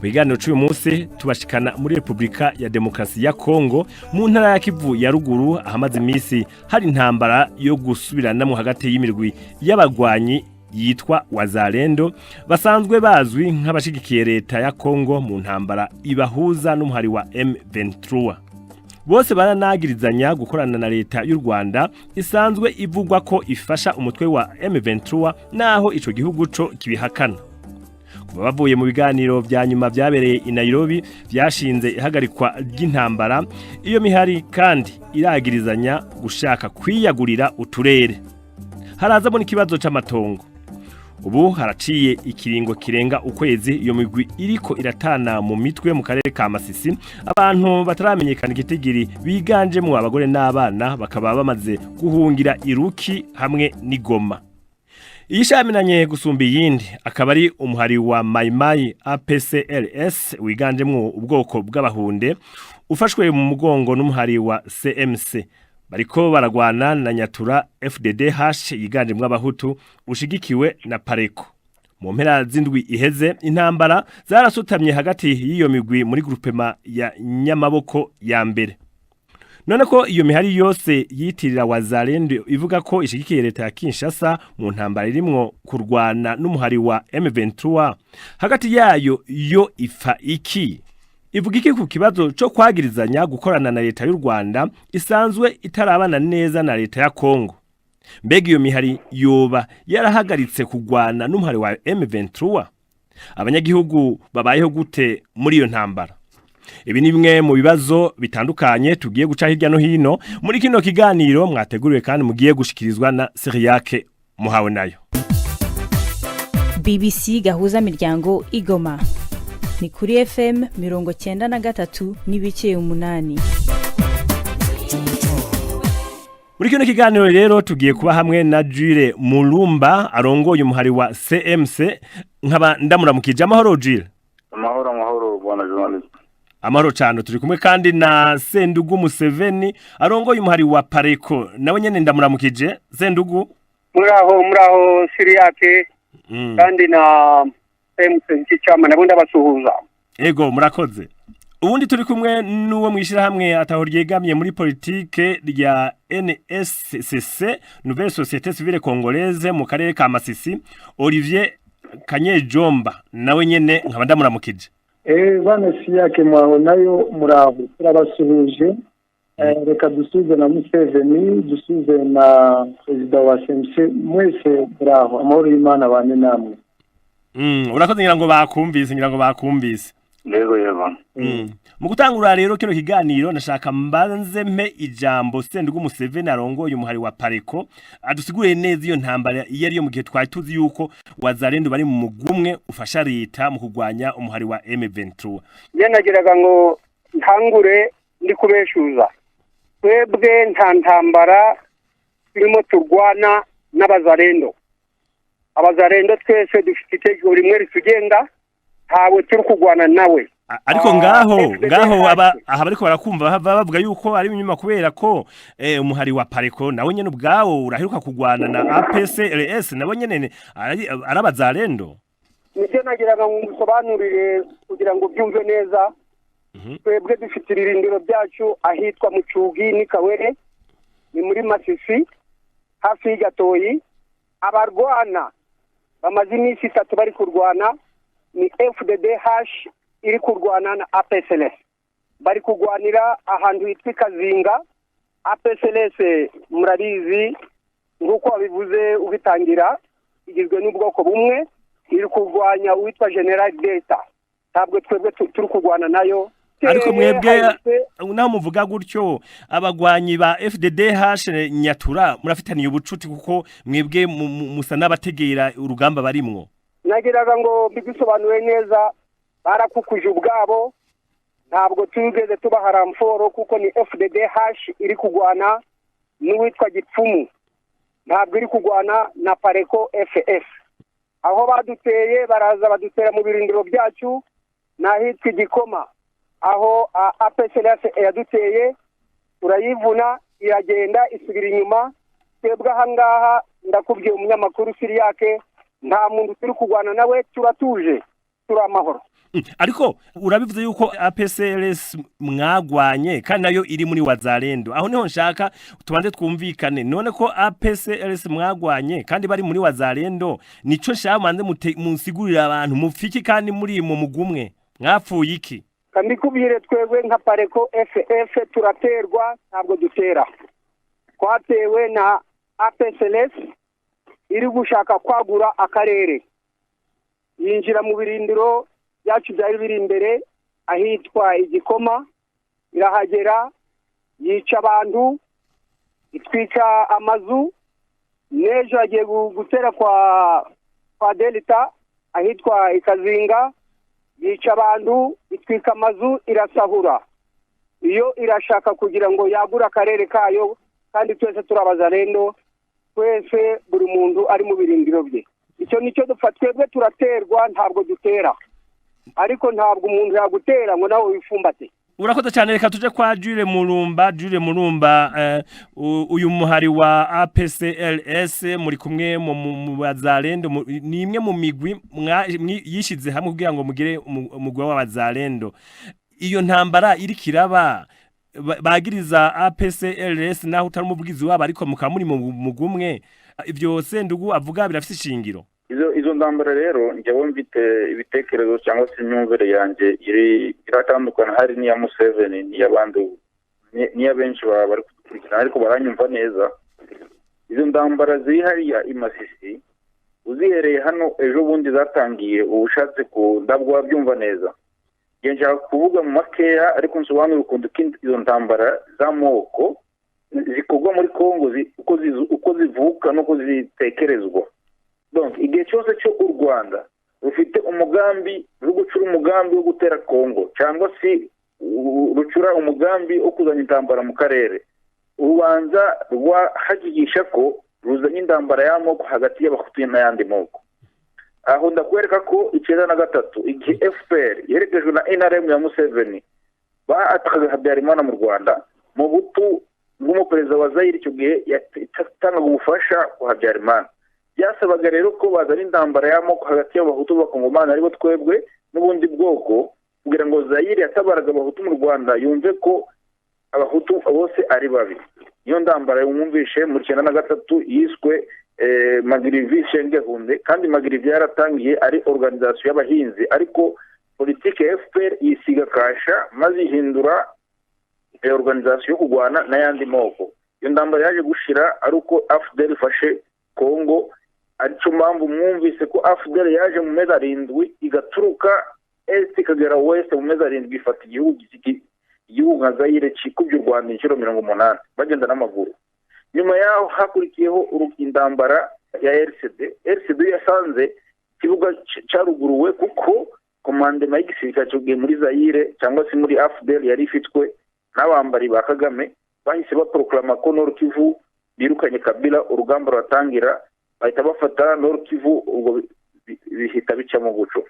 Mu kiganiro c'uyu munsi tubashikana muri Republika ya Demokarasi ya Kongo, mu ntara ya Kivu ya Ruguru, ahamaze imisi hari intambara yo gusubiranamwo hagati y'imirwi y'abagwanyi yitwa Wazalendo, basanzwe bazwi nk'abashigikiye leta ya Kongo mu ntambara ibahuza n'umuhari wa M23. Bose baranagirizanya gukorana na leta y'u Rwanda, isanzwe ivugwa ko ifasha umutwe wa M23, naho ico gihugu co kibihakana. Kuva bavuye mu biganiro vya nyuma vyabereye i Nairobi vyashinze ihagarikwa ry'intambara, iyo mihari kandi iragirizanya gushaka kwiyagurira uturere. Harazamo n'ikibazo c'amatongo. Ubu haraciye ikiringo kirenga ukwezi iyo migwi iriko iratana mu mitwe mu karere ka Masisi. Abantu bataramenyekana igitigiri, biganjemwo abagore n'abana, bakaba bamaze guhungira iruki hamwe n'igoma. Iyishaminanye gusumba iyindi akaba ari umuhari wa Maimai APCLS, wiganjemwo ubwoko bw'Abahunde, ufashwe mu mugongo n'umuhari wa CMC. Bariko baragwana na Nyatura FDDH yiganjemwo Abahutu, ushigikiwe na Pareko. Mu mpera z'indwi iheze intambara zarasutamye hagati y'iyo migwi muri groupement ya Nyamaboko ya mbere. None ko iyo mihari yose yitirira Wazalendo ivuga ko ishigikiye leta ya Kinshasa mu ntambara irimwo kurwana n'umuhari wa M23, hagati yayo yo ifa iki? Ivuga iki ku kibazo co kwagirizanya gukorana na leta y'u Rwanda, isanzwe itarabana neza na leta ya Kongo? Mbega iyo mihari yoba yarahagaritse kugwana n'umuhari wa M23? Abanyagihugu babayeho gute muri iyo ntambara? Ibi ni bimwe mu bibazo bitandukanye tugiye guca hirya no hino muri kino kiganiro mwateguriwe kandi mugiye gushikirizwa na Siriyake Muhawe nayo. BBC Gahuza Miryango Igoma ni kuri FM 93.8. Muri kino kiganiro rero tugiye kuba hamwe na Jules Mulumba arongoye umuhari wa CMC, nkaba ndamuramukije. Amahoro, Jules? Amahoro, amahoro, bwana journalist. Amahoro cyane. Turi kumwe kandi na Sendugu Museveni arongoye umuhari wa Pareko, nawe nyene ndamuramukije. Sendugu? Muraho, muraho, Siriyake. Kandi na MC Chama nabo ndabasuhuza. Ego, murakoze. Ubundi turi kumwe n'uwo mwishirahamwe ataho ryegamiye muri politike rya NSCC, Nouvelle Société Civile Congolaise, mu karere ka Masisi, Olivier Kanyejomba, nawe nyene nkaba ndamuramukije. Bana Siyake mwaho nayo, muraho, turabasuhuje. Reka dusuze na Museveni, dusuze na perezida wa CMC. Mwese muraho, amahoro y'Imana bane namwe. Urakoze, ngira ngo bakumvise, ngira ngo bakumvise. Yego, yego. Mu gutangura rero kino kiganiro nashaka mbanze mpe ijambo Sendugu Museveni arongoye umuhari wa Pareko, adusiguriye neza iyo ntambara iyo ariyo, mu gihe twari tuzi yuko Wazalendo bari mu mugumwe ufasha leta mu kurwanya umuhari wa M23. Njye nagiraga ngo ntangure ndi kubeshuza. Twebwe nta ntambara turimo turwana n'Abazarendo. Abazarendo twese dufite itegeko rimwe ritugenga, ntawe turi kurwana nawe. Ariko ngaho ngaho aba aha bariko barakumva bava bavuga yuko ari inyuma, kubera ko umuhari wa Pareko nawe nyene ubwawo uraheruka kugwana na APCLS, nabo nyene ari Abazarendo. Nibyo nagiraga ngo ngusobanurire kugira ngo byumve neza. Twebwe dufite ibirindiro byacu ahitwa mu Cugi ni Kawere, ni muri Masisi hafi y'Igatoyi. Abarwana bamaze iminsi 3 bari kurwana ni FDDH iri kurwana na APCLS. Bari kurwanira ahantu hitwa Ikazinga. APCLS murabizi, nk'uko wabivuze ubitangira, igizwe n'ubwoko bumwe, iri kurwanya uwitwa General Delta. Ntabwo twebwe turi kurwana nayo. Ariko mwebwe naho muvuga gutyo, abagwanyi ba FDDH Nyatura murafitaniye ubucuti, kuko mwebwe musa n'abategera urugamba barimwo. Nagiraga ngo mbigusobanure neza, barakukuje ubwabo. Ntabwo tugeze tubaha renfort, kuko ni FDDH iri kurwana n'uwitwa Gipfumu, ntabwo iri kurwana na Pareko FF. Aho baduteye, baraza badutera mu birindiro byacu n'ahitwa Igikoma, aho APCLS yaduteye turayivuna, iragenda isubira inyuma. Twebwe ahangaha, ndakubwiye umunyamakuru Siriyake, nta muntu turi kurwana nawe, turatuje. Turi amahoro. Ariko urabivuze yuko APCLS mwagwanye kandi nayo iri muri Wazalendo. Aho niho nshaka tubanze twumvikane. None ko APCLS mwagwanye kandi bari muri Wazalendo, nico nshaka manze munsigurira abantu mufiki kandi muri mu mugumwe mwapfuye iki? Kandi kubwire, twebwe nka Pareko FF turaterwa, ntabwo dutera. Twatewe na APCLS iri gushaka kwagura akarere, yinjira mu birindiro byacu byari biri imbere ahitwa Igikoma, irahagera, yica abantu, itwika amazu. N'ejo agiye gutera kwa Delta ahitwa Ikazinga, yica abantu, itwika amazu, irasahura. Iyo irashaka kugira ngo yagure akarere kayo, kandi twese turabazalendo, twese buri muntu ari mu birindiro bye. Icyo nicyo dupfa. Twebwe turaterwa, ntabwo dutera, ariko ntabwo umuntu yagutera ngo nawe wifumbate. Urakoze cyane. Reka tuje kwa Jure Murumba. Jure Murumba, uyu muhari wa APCLS muri kumwe mu Bazalendo, ni imwe mu migwi yishize hamwe kugira ngo mugire umugwi w'Abazalendo. Iyo ntambara iri kiraba bagiriza APCLS, naho utari umuvugizi wabo, ariko mukaba muri mu mugumwe, ivyo Sendugu avuga birafise ishingiro? Izo ntambara rero, njyewe mfite ibitekerezo cyangwa se imyumvire yanjye iri iratandukana, hari n'iya Museveni, n'iy'abandi, n'iya benshi baba bari kudukurikirana, ariko baranyumva neza. Izo ntambara ziri hariya i Masisi, uzihereye hano ejo bundi zatangiye, uba ushatse ku ndabwo wabyumva neza. Njye nshaka kuvuga mu makeya, ariko nsobanura ukuntu ko izo ntambara z'amoko zikorwa muri Kongo, uko zivuka n'uko zitekerezwa. Donc igihe cyose cyo u Rwanda rufite umugambi, ruri gucura umugambi wo gutera Kongo, cyangwa se rucura umugambi wo kuzana intambara mu karere, urubanza rwahagigisha ko ruzanye intambara y'amoko hagati y'Abahutu n'ayandi moko. Aho ndakwereka ko 93, igihe FPR yerekejwe na NRM ya Museveni baatakaga Habyarimana mu Rwanda, mu butu bw'umuperezida wa Zaire icyo gihe yatangaga ubufasha ku Habyarimana, byasabaga rero ko bazana intambara y'amoko hagati y'Abahutu b'Abakongomani, aribo twebwe, n'ubundi bwoko, kugira ngo Zaire yatabaraga Abahutu mu Rwanda yumve ko Abahutu bose ari babi. Niyo ntambara yumvishe mu 93 yiswe Magirivi Shengehunde. Kandi Magirivi yaratangiye ari organisation y'abahinzi, ariko politike ya FPR yisiga kasha maze ihindura organisation yo kurwana n'ayandi moko. Iyo ntambara yaje gushira ari uko AFDL ifashe Kongo, aricyo mpamvu mwumvise ko AFDL yaje mu mezi 7, igaturuka est ikagera west mu mezi 7, ifata igihugu nka Zaire cikubye u Rwanda inshuro 80, bagenda n'amaguru. Nyuma yaho hakurikiyeho intambara ya RCD. RCD yasanze ikibuga cyaruguruwe, kuko commandement y'igisirikare cyo gihe muri Zaire cyangwa se muri AFDL yari ifitwe n'abambari ba Kagame. Bahise baproklama ko Nord Kivu birukanye Kabila, urugamba ruratangira, bahita bafata Nord Kivu, ubwo bihita bica mu guco.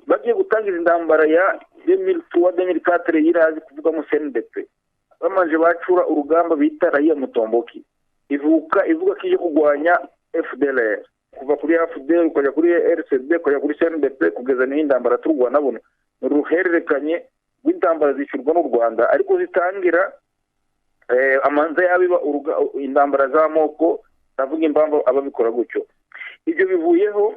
Bagiye gutangira intambara ya 2003 2004 yirazi kuvugamo CNDP, bamanje bacura urugamba bita Raia Mutomboki, ivuka ivuga ko ije kurwanya FDLR. Kuva kuri AFDL ukajya kuri RCD, ukajya kuri CNDP, kugeza n'intambara turwana buno, ni uruhererekanye rw'intambara zishyurwa n'u Rwanda, ariko zitangira amanza yabiba intambara z'amoko. Ndavuga impamvu ababikora gutyo. Ibyo bivuyeho,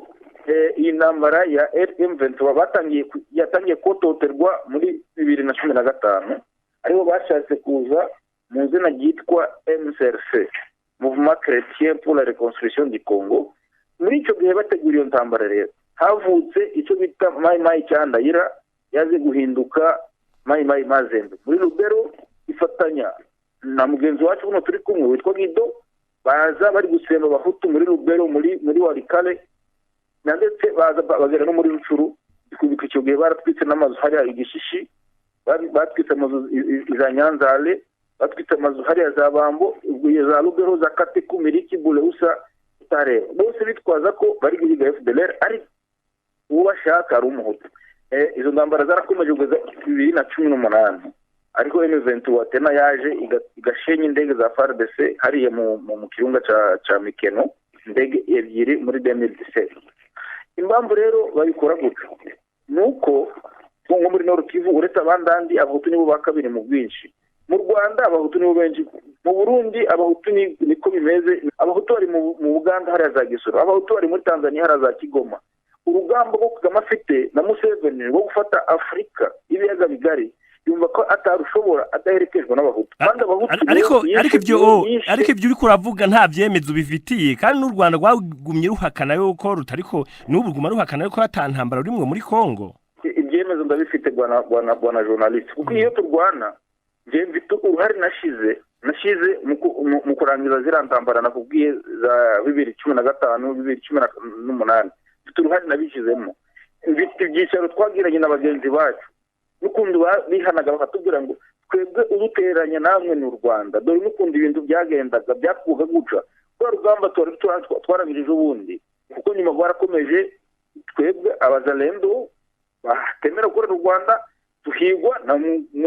iyi ntambara ya M23 batangiye yatangiye kototerwa muri 2015, aribo bashatse kuza mu izina ryitwa MCRC, Mouvement Chrétien pour la Reconstruction du Congo. Muri icyo gihe bategura iyo ntambara rero, havutse icyo bita Mai Mai Cyandayira, yaje guhinduka Mai Mai Mazembe muri Lubero, ifatanya na mugenzi wacu buno turi kumwe witwa Guido, baza bari gusemba Abahutu muri Lubero, muri Walikale, na ndetse baza bagera no muri Rucuru. Ikubika icyo gihe baratwitse n'amazu hariya Igishishi, batwitse amazu za Nyanzale, batwitse amazu hariya za Bambo, ubwo iyo za Lubero, za Kateku, Miriki, Buleusa, utareba bose bitwaza ko bari guhiga FDLR, ariko uwo bashaka ari Umuhutu. Izo ntambara zarakomeje kugeza 2018, ariko M23 tena yaje igashenya indege za FARDC hariya mu kirunga ca Mikeno, indege ebyiri muri 2017. Impamvu rero babikora gutyo Ni uko nko muri Nord Kivu, uretse abandandi, Abahutu nibo ba kabiri mu bwinshi. Mu Rwanda Abahutu nibo benshi, mu Burundi Abahutu niko bimeze, Abahutu bari mu Buganda hariya za Gisoro, Abahutu bari muri Tanzania hariya za Kigoma. Urugamba rwo Kagame afite na Museveni rwo gufata Afurika y'ibiyaga bigari, yumva ko atarushobora adaherekejwe n'Abahutu, kandi Abahutu Ariko ibyo uriko uravuga nta vyemezo bifitiye, kandi n'u Rwanda rwagumye ruhakana yuko rutariko, n'ubu ruguma ruhakana yuko ata ntambara rurimwo muri Kongo. Ibyemezo ndabifite, bwana journaliste, kuko iyo turwana njye mfite uruhare nashize mu kurangiza ziriya ntambara nakubwiye za 2015, 2018. Mfite uruhare nabishyizemo, mfite ibyicaro twagiranye na bagenzi bacu n'ukuntu bihanaga bakatubwira ngo twebwe uduteranya namwe ni u Rwanda. Dore n'ukuntu ibintu byagendaga byakuga guca rwa rugamba twarangirije ubundi, kuko nyuma rwarakomeje. Twebwe Abazalendo batemera gukorera u Rwanda tuhigwa na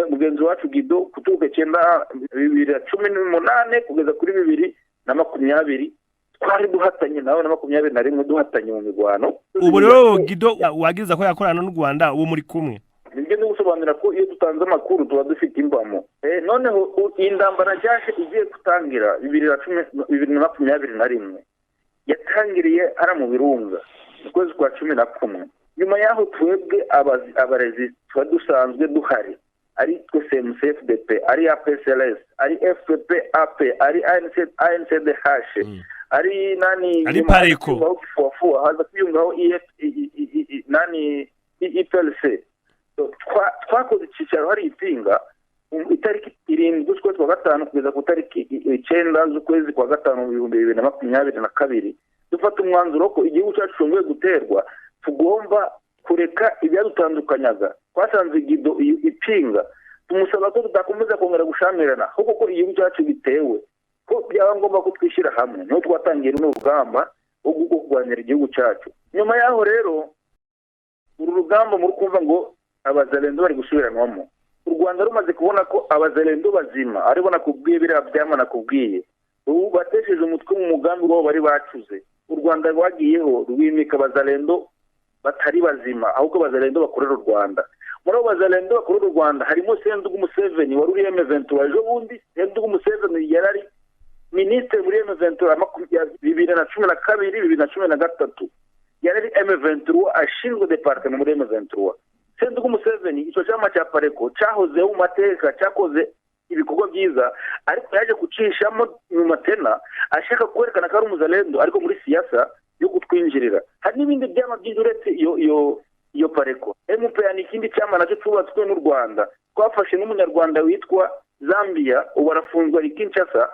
mugenzi wacu Gido kuturuka icyenda 2018 kugeza kuri 2020, twari duhatanye nawe na 21, duhatanye mu mirwano. Ubu rero Gido wagiza ko yakorana n'u Rwanda, uwo muri kumwe? Nibyo ndi gusobanura, ko iyo dutanze amakuru tuba dufite imbamo. Noneho iyi ndambara nshyashya igiye gutangira 2021, yatangiriye hariya mu Birunga mu kwezi kwa 11. Nyuma y'aho twebwe abarezi tuba dusanzwe duhari, ari twe CMCFDP, ari APSLS, ari FPP AP, ari ANC, ANCDH, ari nani, Ari Pareko. Fuafua, haza kwiyungaho EF, nani, IPLC. Twakoze icyicaro hari ipinga itariki 7 z'ukwezi kwa gatanu kugeza ku tariki 9 z'ukwezi kwa gatanu 2022, dufata umwanzuro ko igihugu cyacu cyongeye guterwa, tugomba kureka ibyadutandukanyaga. Twasanze Gido ipinga, tumusaba ko tudakomeza kongera gushamirana, ahubwo ko igihugu cyacu gitewe, ko byaba ngombwa ko twishyira hamwe. Niho twatangiye runo rugamba rwo kurwanira igihugu cyacu. Nyuma y'aho rero, uru rugamba muri kumva ngo Abazalendo bari gusubiranwamo, u Rwanda rumaze kubona ko Abazalendo bazima aribo nakubwiye, biriya byama nakubwiye, ubu batesheje umutwe mu mugambi wabo bari bacuze. U Rwanda rwagiyeho rwimika Abazalendo batari bazima, ahubwo Abazalendo bakorera u Rwanda. Muri abo Bazalendo bakorera u Rwanda harimo Sendugu Museveni wari uri M23 ejo bundi. Sendugu Museveni yari ari minisitiri muri M23 2012, 2013, yari ari M23, ashinzwe département muri M23. Sendugu Museveni, icyo cyama cya Pareko cyahozeho mu mateka, cyakoze ibikorwa byiza, ariko yaje kucishamo nyuma tena ashaka kwerekana ko ari umuzalendo, ariko muri siyasa yo kutwinjirira. Hari n'ibindi byama byinshi uretse iyo Pareko. MPA ni ikindi cyama nacyo cyubatswe n'u Rwanda. Twafashe n'Umunyarwanda witwa Zambia, ubu arafunzwe ari Kinshasa.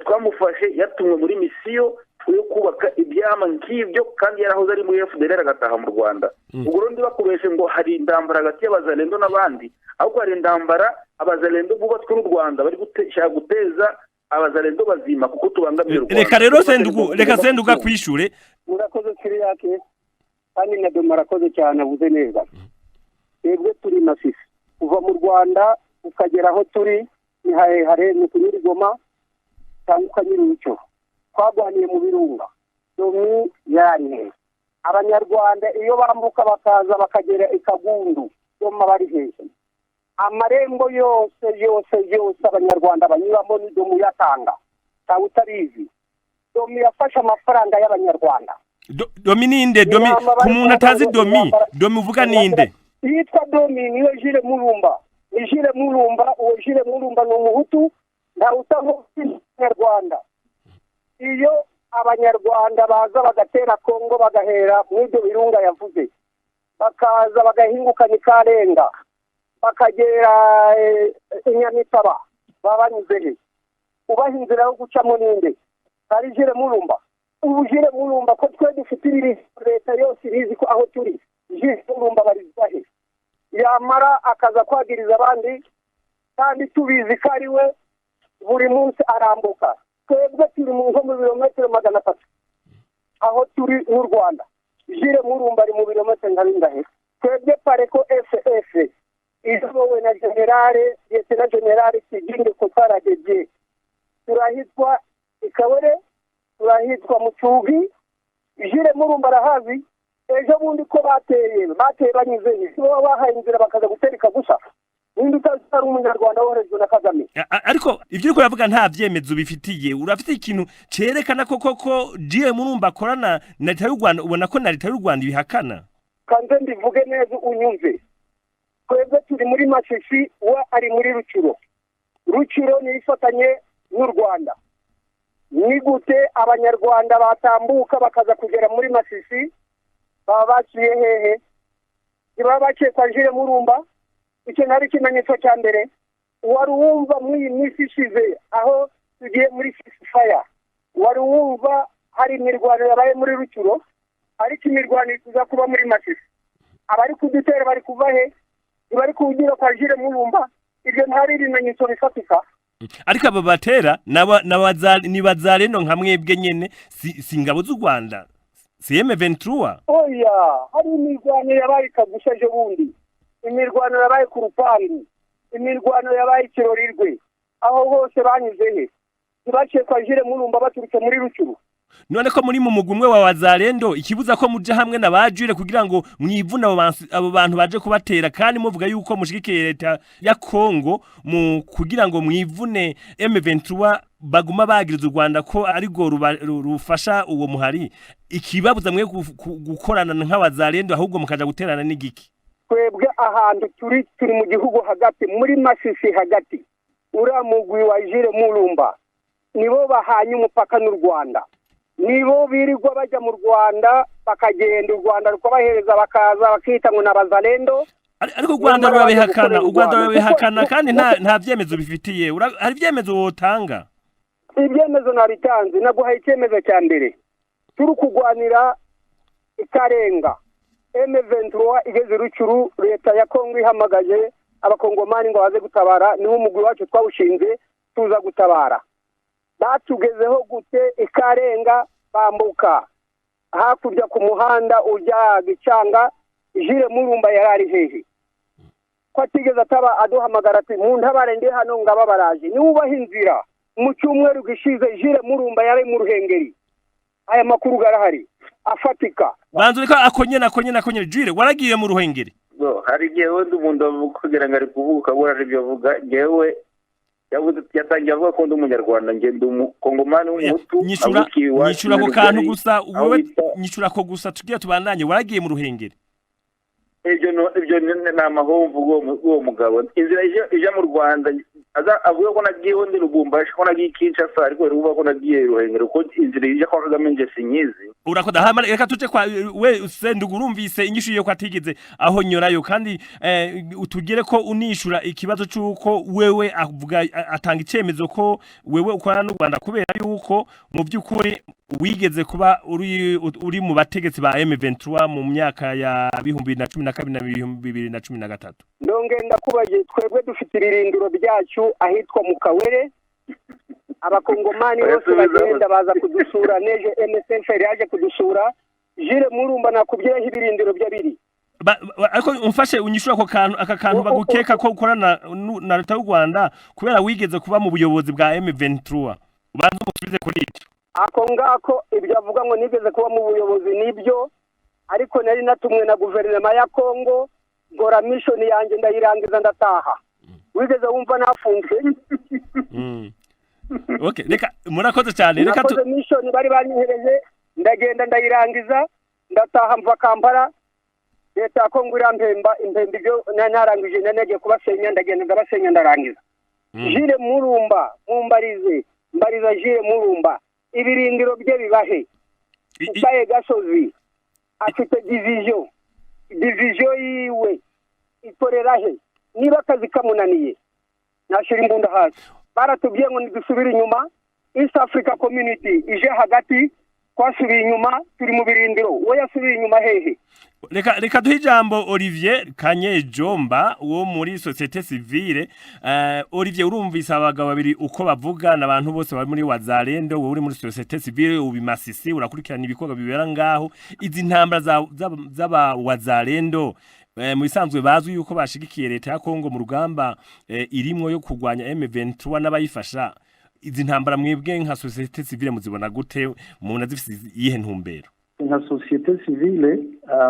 Twamufashe yatumwe muri misiyo yo kubaka ibyama nk'ibyo, kandi yarahoze ari muri FDLR agataha mu Rwanda. Ubwo rero ndibakubeshe ngo hari intambara hagati y'Abazalendo n'abandi, ahubwo hari intambara Abazalendo bubatswe n'u Rwanda bari gushaka guteza Abazalendo bazima, kuko tubangamiye u Rwanda. Reka rero Sendugu, reka Sendugu kwishure. Murakoze Kiriyake, kandi na Doma arakoze cyane, avuze neza. Twebwe turi Masisi, kuva mu Rwanda ukagera aho turi ni harehare, ni kunyura Igoma cyangwa ukanyura Umucyo. Twagwaniye mu Birunga, Domi yari Abanyarwanda iyo bambuka bakaza bakagera ikagundu, Doma bari hejuru. Amarembo yose yose yose Abanyarwanda banyuramo ni Domi yatanga, ntawe utabizi. Domi yafashe amafaranga y'Abanyarwanda. Domi ninde? Domi ku muntu atazi, Domi uvuga ninde? Yitwa Domi niwe Jire Murumba, ni Jire Murumba. Uwo Jire Murumba ni Umuhutu, ntawe utamuzi Abanyarwanda. Iyo Abanyarwanda baza bagatera Kongo, bagahera muri ibyo birunga yavuze, bakaza bagahinguka Nikarenga, bakagera Inyamitaba, baba banyuze he? Ubaha inzira yo gucamo ninde? Hari Jire Murumba. Ubu Jire Murumba, ko twe dufite ibiri, leta yose irizi ko aho turi, Jire Murumba barizwa he? Yamara akaza kwagiriza abandi kandi tubizi ko ari we buri munsi arambuka. Twebwe turi mu nko mu birometero 300 aho turi n'u Rwanda. Jire Murumba ari mu birometero nka bingahe? Twebwe Pareko FF iyobowe na generale, lieutenant generale Kiginde Kotarageje, turahitwa Ikawere, turahitwa Mucugi. Jire Murumba arahazi. Ejo bundi ko bateye banyuze he? Baba bahaye inzira bakaza gutereka gusa. Ninde utazi ko ari umunyarwanda woherejwe na Kagame? Ariko ibyo uriko uravuga nta vyemezo bifitiye. Urafite ikintu cerekana ko koko Jules Murumba akorana na leta y'u Rwanda? Ubona ko na leta y'u Rwanda ibihakana. Kanze mbivuge neza unyumve. Twebwe turi muri Masisi, we ari muri Rucuro. Rucuro niyo ifatanye n'u Rwanda. Ni gute abanyarwanda batambuka bakaza kugera muri Masisi? Baba baciye hehe? Ntibaba baciye kwa Jules Murumba? Icyo ntari ikimenyetso cya mbere. Wari wumva muri iyi minsi ishize, aho tugiye muri ceasefire, wari wumva hari imirwano yabaye muri Rucuro? Ariko imirwano iri kuba muri Masisi. Abari kudutera bari kuva he? Ntibari kuwugira kwa Jules Murumba? Ibyo ntari ibimenyetso bifatika? Ariko aba batera ni bazareno nka mwebwe nyene, si ingabo z'u Rwanda, si M23. Oya, hari imirwano yabaye Kagusa ejo bundi, imirwano yabaye ku Rupangu, imirwano yabaye Ikirorirwe. Aho hose banyuze he? Ntibaciye kwa Jules Murumba baturutse muri Rucuru? None ko muri mu mugwi umwe wa Wazalendo, ikibuza ko muja hamwe na ba Jules kugira ngo mwivune abo bantu baje kubatera, kandi muvuga yuko mushigikiye leta ya Kongo mu kugira ngo mwivune M23 baguma bagiriza u Rwanda ko ari go rufasha uwo muhari, ikibabuza mwe gukorana nk'abazalendo ahubwo mukaja guterana n'igiki? Twebwe ahantu turi, turi mu gihugu hagati, muri Masisi hagati. Uriya mugwi wa Jules Murumba nibo bahanye umupaka n'u Rwanda, nibo birirwa bajya mu Rwanda, bakagenda u Rwanda rukabahereza, bakaza bakita ngo ni abazalendo. Ariko u Rwanda Nyamara baje rurabihakana. gukorera U Rwanda u Rwanda. rurabihakana kandi nta vyemezo bifitiye. Hari ivyemezo wotanga? Ibyemezo nabitanze, naguhaye icyemezo cya mbere. Turi kurwanira ikarenga, M23 igeze Rucuru, leta ya Kongo ihamagaje abakongomani ngo baze gutabara, niwo umugwi wacu twawushinze tuza gutabara. Batugezeho gute ikarenga, bambuka hakurya ku muhanda ujya Gicanga? Jules Murumba yari ari hehe ko atigeze ataba aduhamagara ati: "Mu ntabare, ndi hano, ngaba baraje"? Niwe ubaha inzira. Mu cyumweru gishize Jules Murumba yari mu Ruhengeri. Aya makuru garahari afatika. Banza uriko akonyene. Jules, waragiye mu Ruhengeri? Bo, hari igihe wenda umuntu avuga kugira ngo ari kuvuga ukabura aribyo avuga. Njyewe yavuze, yatangiye avuga ko ndi umunyarwanda. Njye ndi umukongomani w'umuhutu Nyishura. avukiye iwacu Nyishura ako mu kantu Rugari, gusa. aho Wewe bita- nyishura ko gusa, tugiye tubandanye. Waragiye mu Ruhengeri? Ibyo ni amahomvu uwo mugabo. Inzira ija mu Rwanda aza avuga ko nagiyeho ndi Lubumbashi, ko nagiye Kinshasa, ariko rero uvuga ko nagiye Ruhengeri, ko inzira ija kwa Kagame nje sinyizi. Urakoze. Hama reka tuje kwa we Sendugu. Urumvise inyishu yo ko atigeze aho nyorayo, kandi utugere ko unishura ikibazo c'uko wewe avuga atanga icemezo ko wewe ukorana n'u Rwanda, kubera yuko mu by'ukuri wigeze kuba uri mu bategetsi ba M23 mu myaka ya 2012 na 2013. Ndongenda kubaye, twebwe dufite ibirindiro byacu ahitwa mu Kawere. Abakongomani bose bagenda baza kudusura, neje MSF yaje kudusura. Jules Murumba nakubwiyeho ibirindiro bye biri. Ariko umfashe unyishura ako kantu, aka kantu bagukeka ko ukorana na leta y'u Rwanda kubera wigeze kuba mu buyobozi bwa M23. Ubanza umusubize kuri icyo. Ako ngako, ibyo avuga ngo nigeze kuba mu buyobozi nibyo, ariko nari natumwe na guverinoma ya Kongo, ngora mission yanjye ndayirangiza, ndataha. Wigeze wumva nafunzwe? Okay, reka, murakoze cyane, reka Nakoze mission bari banyohereje, ndagenda ndayirangiza, ndataha, mva Kampala. Leta ya Kongo irampemba, impemba ibyo narangije. Nagiye kubasenya, ndagenda ndabasenya, ndarangiza. Jules Murumba mumbarize, mbariza Jules Murumba, ibirindiro bye bibahe? Ukaye gasozi afite division, division yiwe ikorera he? Niba akazi kamunaniye nashyira imbunda hasi. Baratubwiye ngo ntidusubire inyuma, East Africa Community ije hagati, twasubiye inyuma, turi mu birindiro. We yasubiye inyuma hehe? Reka duhe ijambo Olivier Kanyejomba wo muri société civile. Olivier, urumvise abagabo babiri uko bavuga n'abantu bose bari muri Wazalendo, wowe uri muri société civile ubimasisi, urakurikirana ibikorwa bibera ngaho. Izi ntambara z'aba Wazalendo, mu bisanzwe bazwi yuko bashigikiye leta ya Kongo mu rugamba irimwo yo kurwanya M23 n'abayifasha, izi ntambara mwebwe nka société civile muzibona gute? Mubona zifise iyihe ntumbero? Nka société civile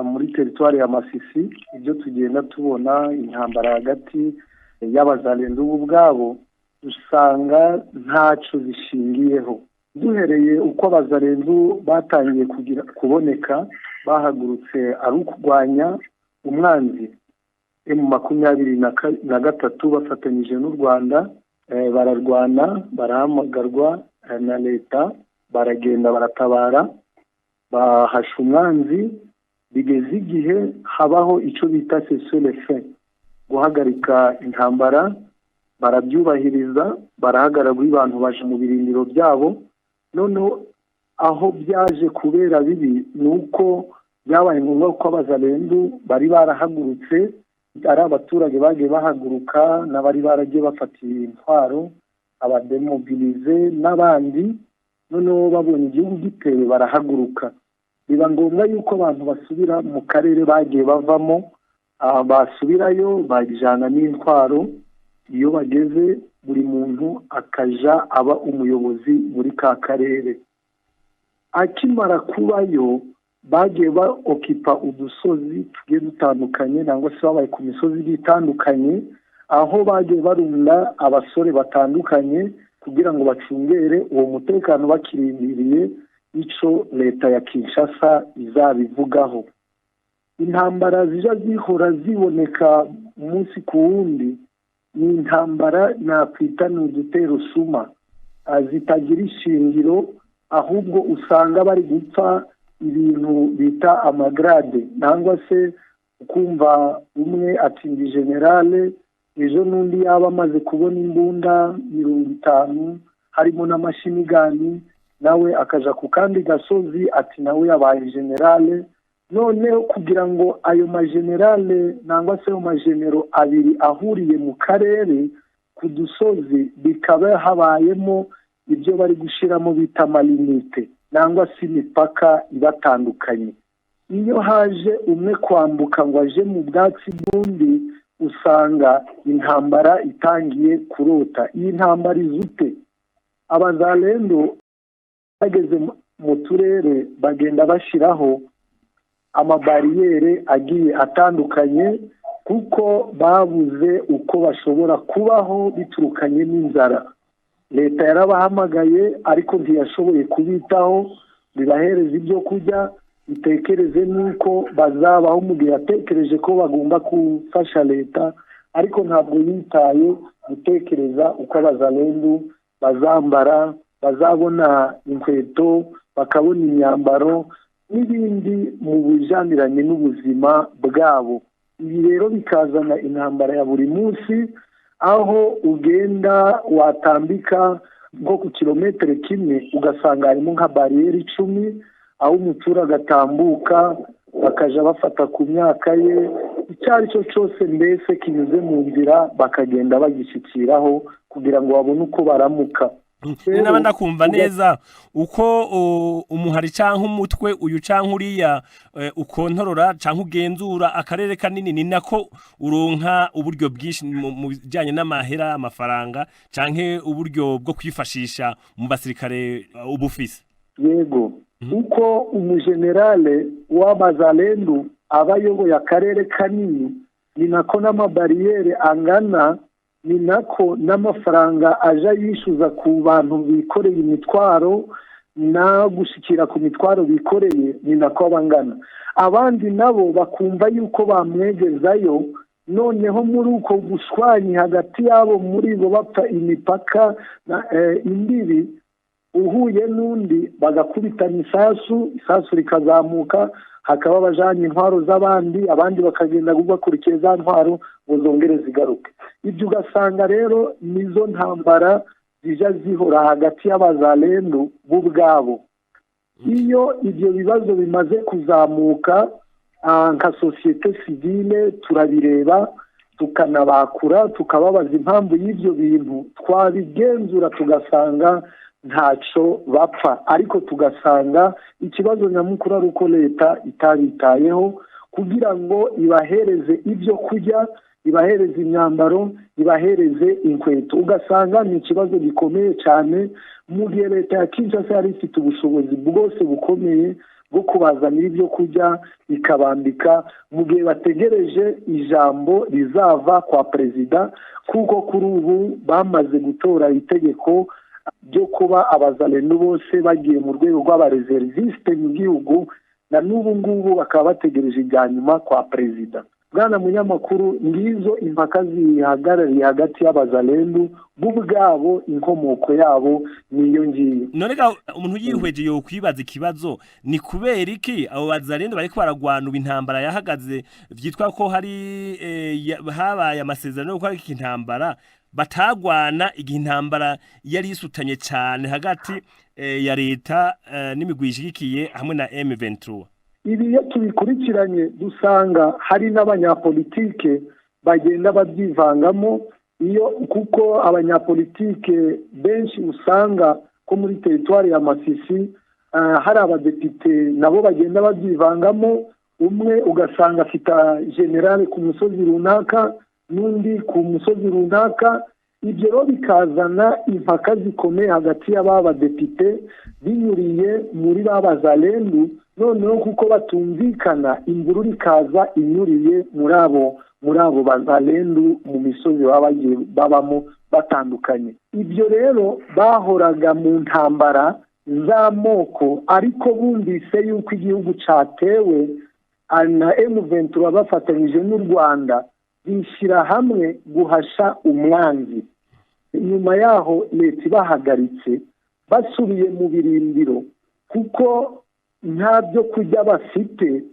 muri territoire ya Masisi, ibyo tugenda tubona, intambara hagati y'Abazalendo bo ubwabo, usanga ntaco zishingiyeho. Duhereye uko Abazalendu batangiye kugira kuboneka, bahagurutse ari ukurwanya umwanzi M23 bafatanyije n'u Rwanda, bararwana, barahamagarwa na leta, baragenda baratabara, bahasha umwanzi. Bigeze igihe habaho icyo bita cessez-le-feu, guhagarika intambara, barabyubahiriza, barahagarara, abantu baje mu birindiro byabo. Noneho aho byaje kubera bibi ni uko byabaye ngombwa ko Abazalendu bari barahagurutse, ari abaturage bagiye bahaguruka n'abari baragiye bafatiye intwaro, abadémobilisés n'abandi, noneho babonye igihugu gitewe barahaguruka. Biba ngombwa yuko abantu basubira mu karere bagiye bavamo, basubirayo bajyana n'intwaro. Iyo bageze, buri muntu akaja aba umuyobozi muri ka karere. Akimara kubayo, bagiye ba occupa udusozi tugiye dutandukanye, nangwa se babaye ku misozi igiye itandukanye, aho bagiye barunda abasore batandukanye kugira ngo bacungere uwo mutekano, bakirindiriye ico leta ya Kinshasa izabivugaho. Intambara zija zihora ziboneka umunsi ku wundi ni intambara nakwita ni udutero suma, zitagira ishingiro, ahubwo usanga bari gupfa ibintu bita amagrade, nangwa se ukumva umwe atsinda général, ejo n'undi yaba amaze kubona imbunda 50 harimo n'amachine gun, nawe akaja ku kandi gasozi ati nawe yabaye général. Noneho kugira ngo ayo magenerale nangwa se ayo magenero abiri ahuriye mu karere ku dusozi, bikaba habayemo ibyo bari gushyiramo bita amalimites, nangwa se imipaka ibatandukanye. Iyo haje umwe kwambuka ngo aje mu bwatsi bw'undi, usanga intambara itangiye kurota. Iyi ntambara izute? Abazalendo bageze mu turere bagenda bashyiraho amabariyeri agiye atandukanye, kuko babuze uko bashobora kubaho biturukanye n'inzara. Leta yarabahamagaye, ariko ntiyashoboye kubitaho bibahereza ibyo kurya, bitekereze n'uko bazabaho mu gihe yatekereje ko bagomba gufasha leta, ariko ntabwo yitaye gutekereza uko Abazalendu bazambara, bazabona inkweto, bakabona imyambaro n'ibindi mu bijaniranye n'ubuzima bwabo. Ibi rero bikazana intambara ya buri munsi, aho ugenda watambika nko ku kilometero kimwe ugasanga harimo nka bariyeri 10, aho umuturage atambuka bakaja bafata ku myaka ye, icyo ari cyo cyose mbese kinyuze mu nzira bakagenda bagishyikiraho kugira ngo babone uko baramuka. Naba ndakumva neza, uko umuhari canke umutwe uyu canke uriya ukontorora canke ugenzura akarere kanini, ni nako uronka uburyo bwinshi mu bijanye n'amahera, amafaranga canke uburyo bwo kwifashisha mu basirikare ubufise. Yego, uko umujenerale w'Abazalendu aba ayoboye akarere kanini, ni nako n'amabariyeri angana, ni nako n'amafaranga aja yishyuza ku bantu bikoreye imitwaro na gushyikira ku mitwaro bikoreye, ni nako aba angana. Abandi nabo bakumva yuko bamwegezayo. Noneho muri uko gushwanyi hagati yabo, muri bo bapfa imipaka na imbibi, uhuye n'undi bagakubitana isasu, isasu rikazamuka, hakaba abajanye intwaro z'abandi, abandi bakagenda bakurikiye za ntwaro ngo zongere zigaruke. Ibyo ugasanga rero nizo ntambara zija zihora hagati y'Abazalendu bo ubwabo. Iyo ibyo bibazo bimaze kuzamuka, nka société civile turabireba, tukanabakura, tukababaza impamvu y'ibyo bintu, twabigenzura tugasanga ntaco bapfa, ariko tugasanga ikibazo nyamukuru ari uko leta itabitayeho kugira ngo ibahereze ibyo kurya, ibahereze imyambaro, ibahereze inkweto. Ugasanga ni ikibazo gikomeye cyane, mu gihe leta ya Kinshasa yari ifite ubushobozi bwose bukomeye. bwo kubazanira ibyo kurya, ikabambika mu gihe bategereje ijambo rizava kwa perezida, kuko kuri ubu bamaze gutora itegeko ryo kuba abazalendo bose bagiye mu rwego rw'abaréservistes mu gihugu, na n'ubu ngubu bakaba bategereje ibya nyuma kwa perezida. Bwana munyamakuru, ngizo impaka zihagarariye hagati y'abazalendu bo ubwabo, inkomoko yabo niyo ngiyo. None ga umuntu yihweje yo kwibaza ikibazo: ni kubera iki abo bazalendo bariko baragwana ubu intambara yahagaze, vyitwa ko hari habaye amasezerano yo guhagarika intambara, batagwana igihe intambara yari isutanye cane hagati ya leta n'imigwi ishigikiye hamwe na M23? Ibi iyo tubikurikiranye dusanga hari n'abanyapolitike bagenda babyivangamo iyo, kuko abanyapolitike benshi usanga ko muri teritwari ya Masisi hari abadepite nabo bagenda babyivangamo. Umwe ugasanga afite général ku musozi runaka, n'undi ku musozi runaka. Ibyo rero bikazana impaka zikomeye hagati y'aba badepite binyuriye muri ba bazalendu. Noneho kuko batumvikana, imvururu ikaza inyuriye muri abo bazalendu mu misozi baba bagiye babamo batandukanye. Ibyo rero bahoraga mu ntambara z'amoko, ariko bumvise yuko igihugu cyatewe na M23 bafatanyije n'u Rwanda, bishyira hamwe guhasha umwanzi. Nyuma yaho leta ibahagaritse, basubiye mu birindiro kuko nta byo kurya bafite.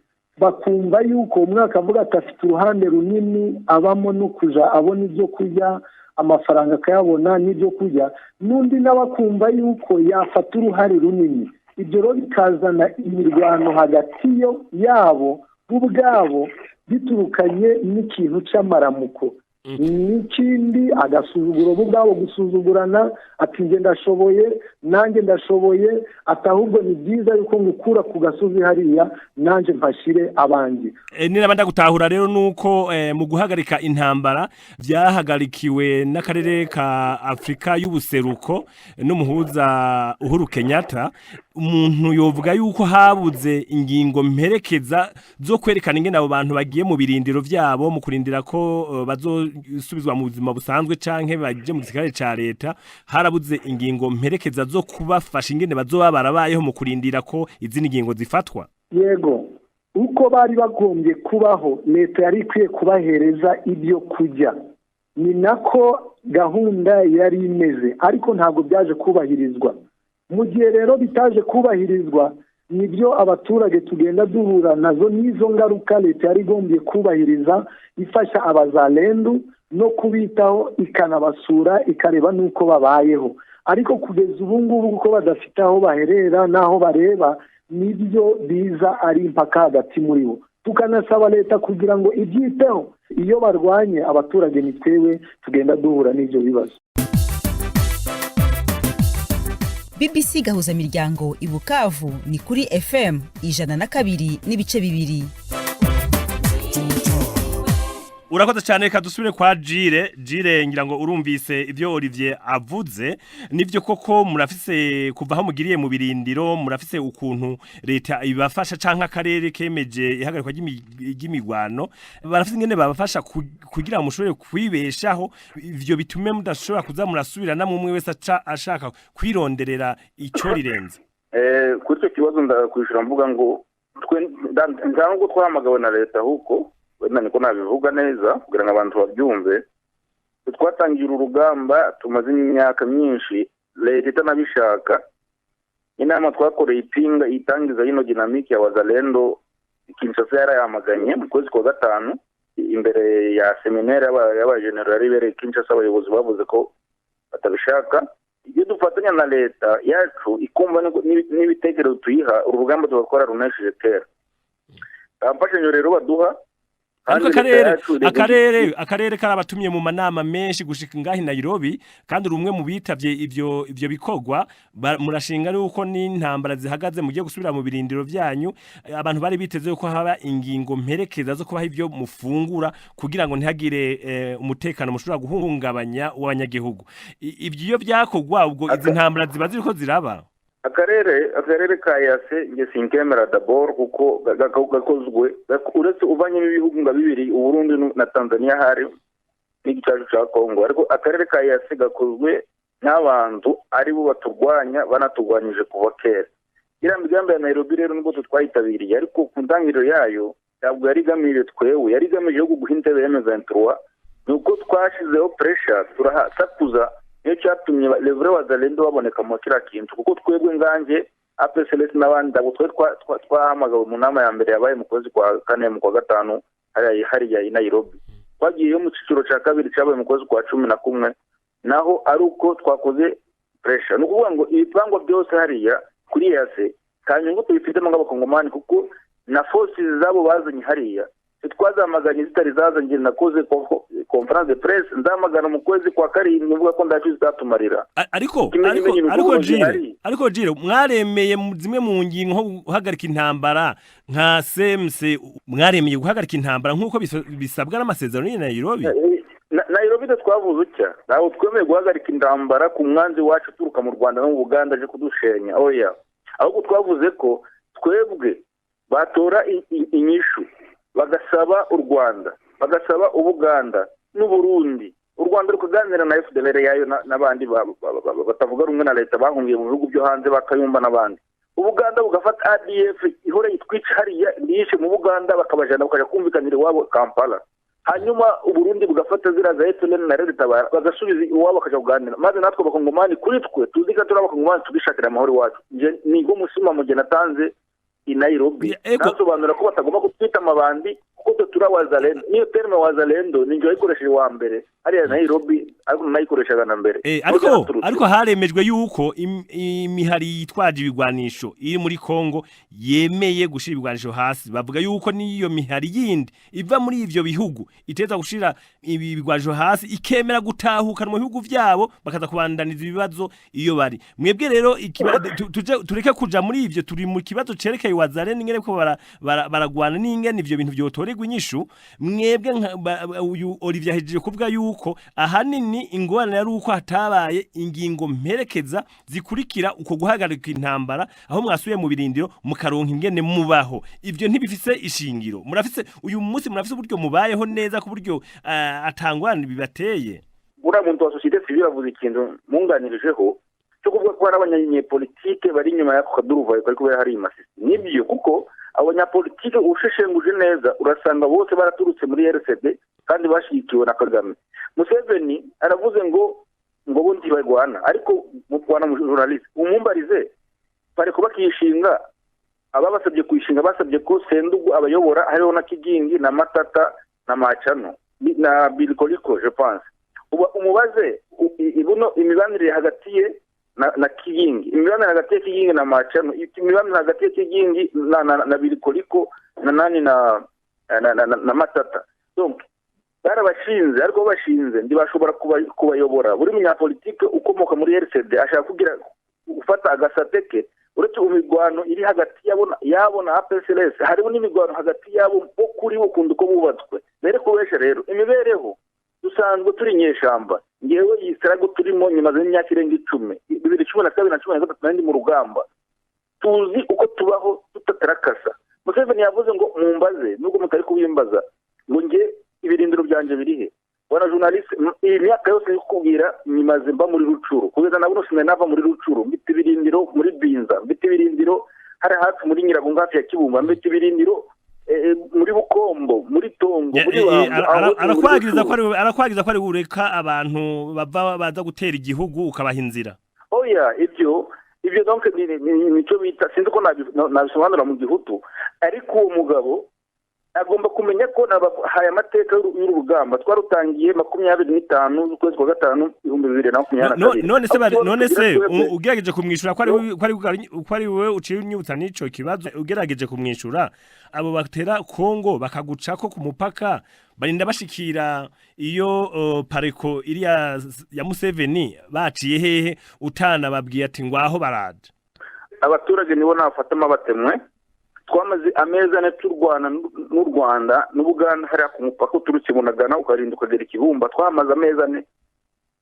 Bakumva yuko umwaka avuga ati afite uruhande runini abamo no kuja abona ibyo kurya, amafaranga akayabona n'ibyo kurya, n'undi nawe akumva yuko yafata uruhare runini. Ibyo rero bikazana imirwano hagati yabo bo ubwabo, biturukanye n'ikintu cy'amaramuko n'ikindi agasuzuguro, bo ubwabo gusuzugurana, ati: "Njye ndashoboye, nanjye ndashoboye", ati: "Ahubwo ni byiza yuko ngukura ku gasozi hariya, nanjye mpashyire abanjye." Niraba ndagutahura rero, nuko mu guhagarika intambara byahagarikiwe n'akarere ka Afrika y'ubuseruko n'umuhuza Uhuru Kenyatta, umuntu yovuga yuko habuze ingingo mperekeza zo kwerekana ingene abo bantu bagiye mu birindiro vyabo mu kurindira ko bazosubizwa mu buzima busanzwe canke baje mu gisirikare ca leta. Harabuze ingingo mperekeza zo kubafasha ingene bazoba barabayeho mu kurindira ko izindi ngingo zifatwa. Yego, uko bari bagombye kubaho, leta yari ikwiye kubahereza ibyo kurya, ni nako gahunda yari imeze, ariko ntabwo byaje kubahirizwa. Mu gihe rero bitaje kubahirizwa, nibyo abaturage tugenda duhura nazo n'izo ngaruka. Leta yari igombye kubahiriza ifasha abazalendu no kubitaho, ikanabasura, ikareba n'uko babayeho, ariko kugeza ubu ngubu kuko badafite aho baherera n'aho bareba, nibyo biza ari impaka hagati muri bo. Tukanasaba leta kugira ngo ibyiteho. Iyo barwanye abaturage, ni twewe tugenda duhura n'ibyo bibazo. BBC Gahuzamiryango i Bukavu ni kuri FM 102.2. Urakoze cyane. Reka dusubire kwa Jire. Jire, ngira ngo urumvise ibyo Olivier avuze. Nivyo koko murafise, kuva aho mugiriye mu birindiro, murafise ukuntu leta ibafasha canke akarere kemeje ihagarikwa ry'imigwano, barafise ingene babafasha kugira ngo mushobore kwibeshaho, ivyo bitume mudashobora kuza murasubira namwe, umwe wese aca ashaka kwironderera ico rirenze. Kuri icyo kibazo ndakwishura mvuga ngo twe nta nubwo twahamagawe na leta, ahubwo wenda niko nabivuga neza kugira ngo abantu babyumve. Twe twatangiye uru rugamba tumaze imyaka myinshi leta itanabishaka. Inama twakoreye ipinga itangiza yino dynamique ya Wazalendo, Kinshasa yarayamaganye mu kwezi kwa gatanu imbere ya séminaire y'abajenerali ibereye Kinshasa. Abayobozi bavuze ko batabishaka. Iyo dufatanya na leta yacu ikumva n'ibitekerezo tuyiha, uru rugamba tugakora runesheje kera. Nta mfashanyo rero baduha. Ariko Kandi leta akarere yacu akarere karabatumye mu manama menshi gushika ngahi Nairobi, kandi uri umwe mu bitavye ivyo bikorwa. Murashinga yuko n'intambara zihagaze mugiye gusubira mu birindiro vyanyu. Abantu bari biteze yuko haba ingingo mperekeza zo kubaha ivyo mufungura kugira ngo ntihagire umutekano mushobora guhungabanya w'abanyagihugu. Ivyo iyo vyakorwa, ubwo izi ntambara ziba ziriko ziraba. Akarere ka EAC nge sinkemera d'abord, kuko gakozwe uretse uvanyemo ibihugu nka bibiri, Uburundi na Tanzania, hari n'igicacu ca Congo. Ariko akarere ka EAC gakozwe n'abantu ari bo baturwanya, banaturwanyije kuva kera. Iriya migambi ya Nairobi rero nubwo twayitabiriye, ariko ku ntangiriro yayo ntabwo yari igamije twewe, yari igamije yo guha intebe ya M23. Ni uko twashizeho pressure, turasakuza, niyo cyatumye les vrais Wazalendo baboneka mu kiriya kintu, kuko twebwe nganjye APCLS n'abandi ntabwo twe twahamagawe mu nama ya mbere yabaye mu kwezi kwa kane, mu kwa gatanu hariya i Nairobi. Twagiyeyo mu cyiciro cya kabiri cyabaye mu kwezi kwa 11, naho ari uko twakoze pressure. Ni ukuvuga ngo ibipangwa byose hariya kuri EAC nta nyungu tubifitemo nk'Abakongomani, kuko na forces zabo bazanye hariya twazamaganye zitari zazanye. Nakoze conférence de presse nzamagana mu kwezi kwa karindwi, mvuga ko ndacu zitatumarira. Ariko Jire, mwaremeye zimwe mu ngingo nko guhagarika intambara, nka CMC, mwaremeye guhagarika intambara nk'uko bisabwa n'amasezerano y'i Nairobi. Nairobi twavuze utya: ntabwo twemeye guhagarika intambara ku mwanzi wacu uturuka mu Rwanda no mu Buganda aje kudushenya, oya. Ahubwo twavuze ko twebwe batora inyishu, bagasaba u Rwanda, bagasaba Ubuganda n'Uburundi, u Rwanda rukaganira na FDLR yayo n'abandi batavuga rumwe na leta bahungiye mu bihugu byo hanze, bakayumba n'abandi. Ubuganda bugafata ADF ihora yitwica hariya yishe mu Buganda, bakabajana bakaja kumvikanira iwabo Kampala. Hanyuma Uburundi bugafata ziriya za FLN na Leta, bagasubiza iwabo, bakaja kuganira, maze natwe Abakongomani kuri twe tuzi ko turi Abakongomani, tugishakira amahoro iwacu. Nibwo musimamo jye natanze i Nairobi, nasobanura ko batagomba kutwita amabandi kuko twe turi Wazalendo. Niyo terme Wazalendo ni njye wayikoresheje wa mbere hariya Nairobi, ariko nayikoreshaga na mbere. Ariko haremejwe yuko imihari yitwaje ibigwanisho iri muri Kongo yemeye gushira ibigwanisho hasi. Bavuga yuko n'iyo mihari yindi iva muri ivyo bihugu iteza gushira ibi bigwanisho hasi, ikemera gutahuka mu bihugu vyabo, bakaza kubandaniza ibibazo iyo bari. Mwebwe rero tureke kuja muri ivyo, turi mu kibazo cerekeye Wazalendo, ingene ko baragwana n'ingene ivyo bintu vyotorerwa inyishu. Mwebwe uyu Olivier ahejeje kuvuga yuko ahanini ingorane yari uko hatabaye ingingo mperekeza zikurikira uko guhagarika intambara, aho mwasubiye mu birindiro mukaronka ingene mubaho. Ivyo ntibifise ishingiro? Murafise uyu munsi, murafise uburyo mubayeho neza ku buryo atangwana bibateye? Uriya muntu wa société civile avuze ikintu munganirijeho cyo kuvuga ko hari abanyapolitike bari inyuma y'ako kaduruvayo kari kubera hari Masisi. Nibyo, kuko abanyapolitike usheshenguje neza urasanga bose baraturutse muri RCD kandi bashyigikiwe na Kagame. Museveni aravuze ngo bo ntibarwana, ariko mu Rwanda, mu journaliste umumbarize, bari bakishinga, ababasabye kuyishinga basabye ko Sendugu abayobora, hariho na Kigingi na Matata na Macano na Bilikoliko, je pense. Uba umubaze ibuno imibanire hagati ye na Kigingi, imibanire hagati ya Kigingi na Macano, imibanire hagati ya Kigingi na Bilikoliko na nani na Matata. Donc barabashinze, ariko bashinze ntibashobora kubayobora. Buri munyapolitike ukomoka muri RCD ashaka kugira gufata agasate ke. Uretse imigwano iri hagati yabo na APCLS, hariho n'imigwano hagati yabo bo kuri bo kundi uko bubatswe. Mbere kubesha rero imibereho, dusanzwe turi inyeshamba. Ngewe iyi struggle turimo nyuma y'imyaka irenga 10, 2012 na 13, nandi mu rugamba, tuzi uko tubaho tutatarakasa. Museveni yavuze ngo mumbaze nubwo mutari kubimbaza, ngo nge ibirindiro byanje birihe? Bwana journaliste, iyi myaka yose yo kukubwira nyimaze mba muri Rucuru, kugeza na buno sinanava muri Rucuru. Mfite ibirindiro muri Binza, mfite ibirindiro hari hafi muri Nyiragongo hafi ya Kibumba, mfite ibirindiro muri Bukombo, muri Tongo, muri Bambo. Arakwagiriza ko ari ureka abantu bava baza gutera igihugu, ukabaha inzira. Oya, ibyo donc nico bita, sinzi ko nabisobanura mu gihutu, ariko uwo mugabo agomba kumenya ko nabahaye amateka y'uru rugamba twarutangiye 25 z'ukwezi kwa gatanu 2022. None se ugerageje kumwishura ko ari wewe uciye unyibutsa n'ico kibazo, ugerageje kumwishura, abo batera Kongo bakagucako ku mupaka, barinda bashikira iyo pareko iriya ya Museveni, baciye hehe utana babwiye ati ngwaho baraje? Abaturage nibo nafatamo abatemwe. Twamaze amezi 4 turwana n'u Rwanda n'Ubuganda hariya ku mupaka uturutse Bunagana ukarinda ukagera Ikibumba. Twamaze amezi 4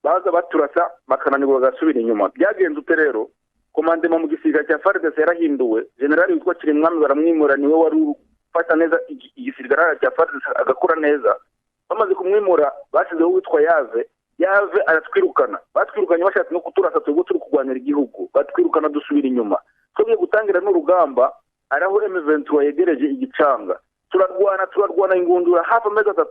baza baturasa, bakananirwa, bagasubira inyuma. Byagenze ute rero? Commandement mu gisirikare cya FARDC yarahinduwe. Generali witwa Kirimwami baramwimura, niwe wari ufata neza igisirikare cya FARDC agakora neza. Bamaze kumwimura, basizeho uwitwa Yave. Yave aratwirukana. Batwirukanye bashatse no kuturasa twebwe turi kurwanira igihugu, batwirukana dusubira inyuma. Twebwe gutangira n'urugamba araho M23 yegereje igicanga, turarwana, turarwana ingundura hafi amezi 3,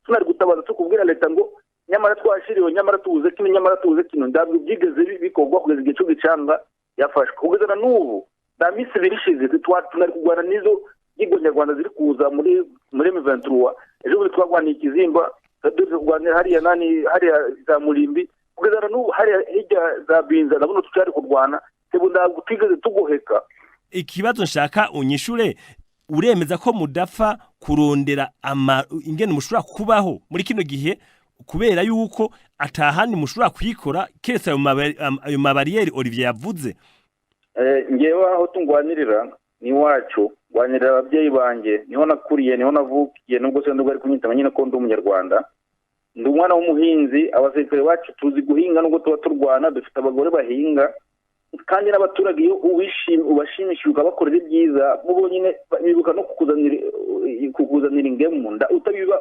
tunari gutabaza tukubwira leta ngo nyamara twashiriwe, nyamara tubuze kino, nyamara tubuze kino. Ndabwo byigeze bikorwa kugeza igihe cyo gicanga yafashwe. Kugeza na n'ubu nta minsi 2 ishize tunari kurwana n'izo nyigo nyarwanda ziri kuza muri M23. Ejo bundi twarwaniye ikizimba, turi kurwanira hariya nani, hariya za Murimbi, kugeza na n'ubu hariya hirya za Binza nabona tutari kurwana. Sebo ntabwo twigeze tugoheka. Ikibazo nshaka unyishure, uremeza ko mudapfa kurondera ingene mushobora kubaho muri kino gihe, kubera yuko atahandi mushobora kwikora keretse ayo mabariyeri Olivier yavuze? Ngewe aho tungwanirira ni iwacu, ngwanirira ababyeyi banjye, niho nakuriye, niho navukiye, nubwo se nubwo ari kunyita nyine ko ndi umunyarwanda, ndi umwana w'umuhinzi. Abasirikare bacu tuzi guhinga nubwo tuba turwana, dufite abagore bahinga, kandi n'abaturage iyo ubashimishije ukabakorera ibyiza, bo bonyine bibuka no kukuzanira ingemu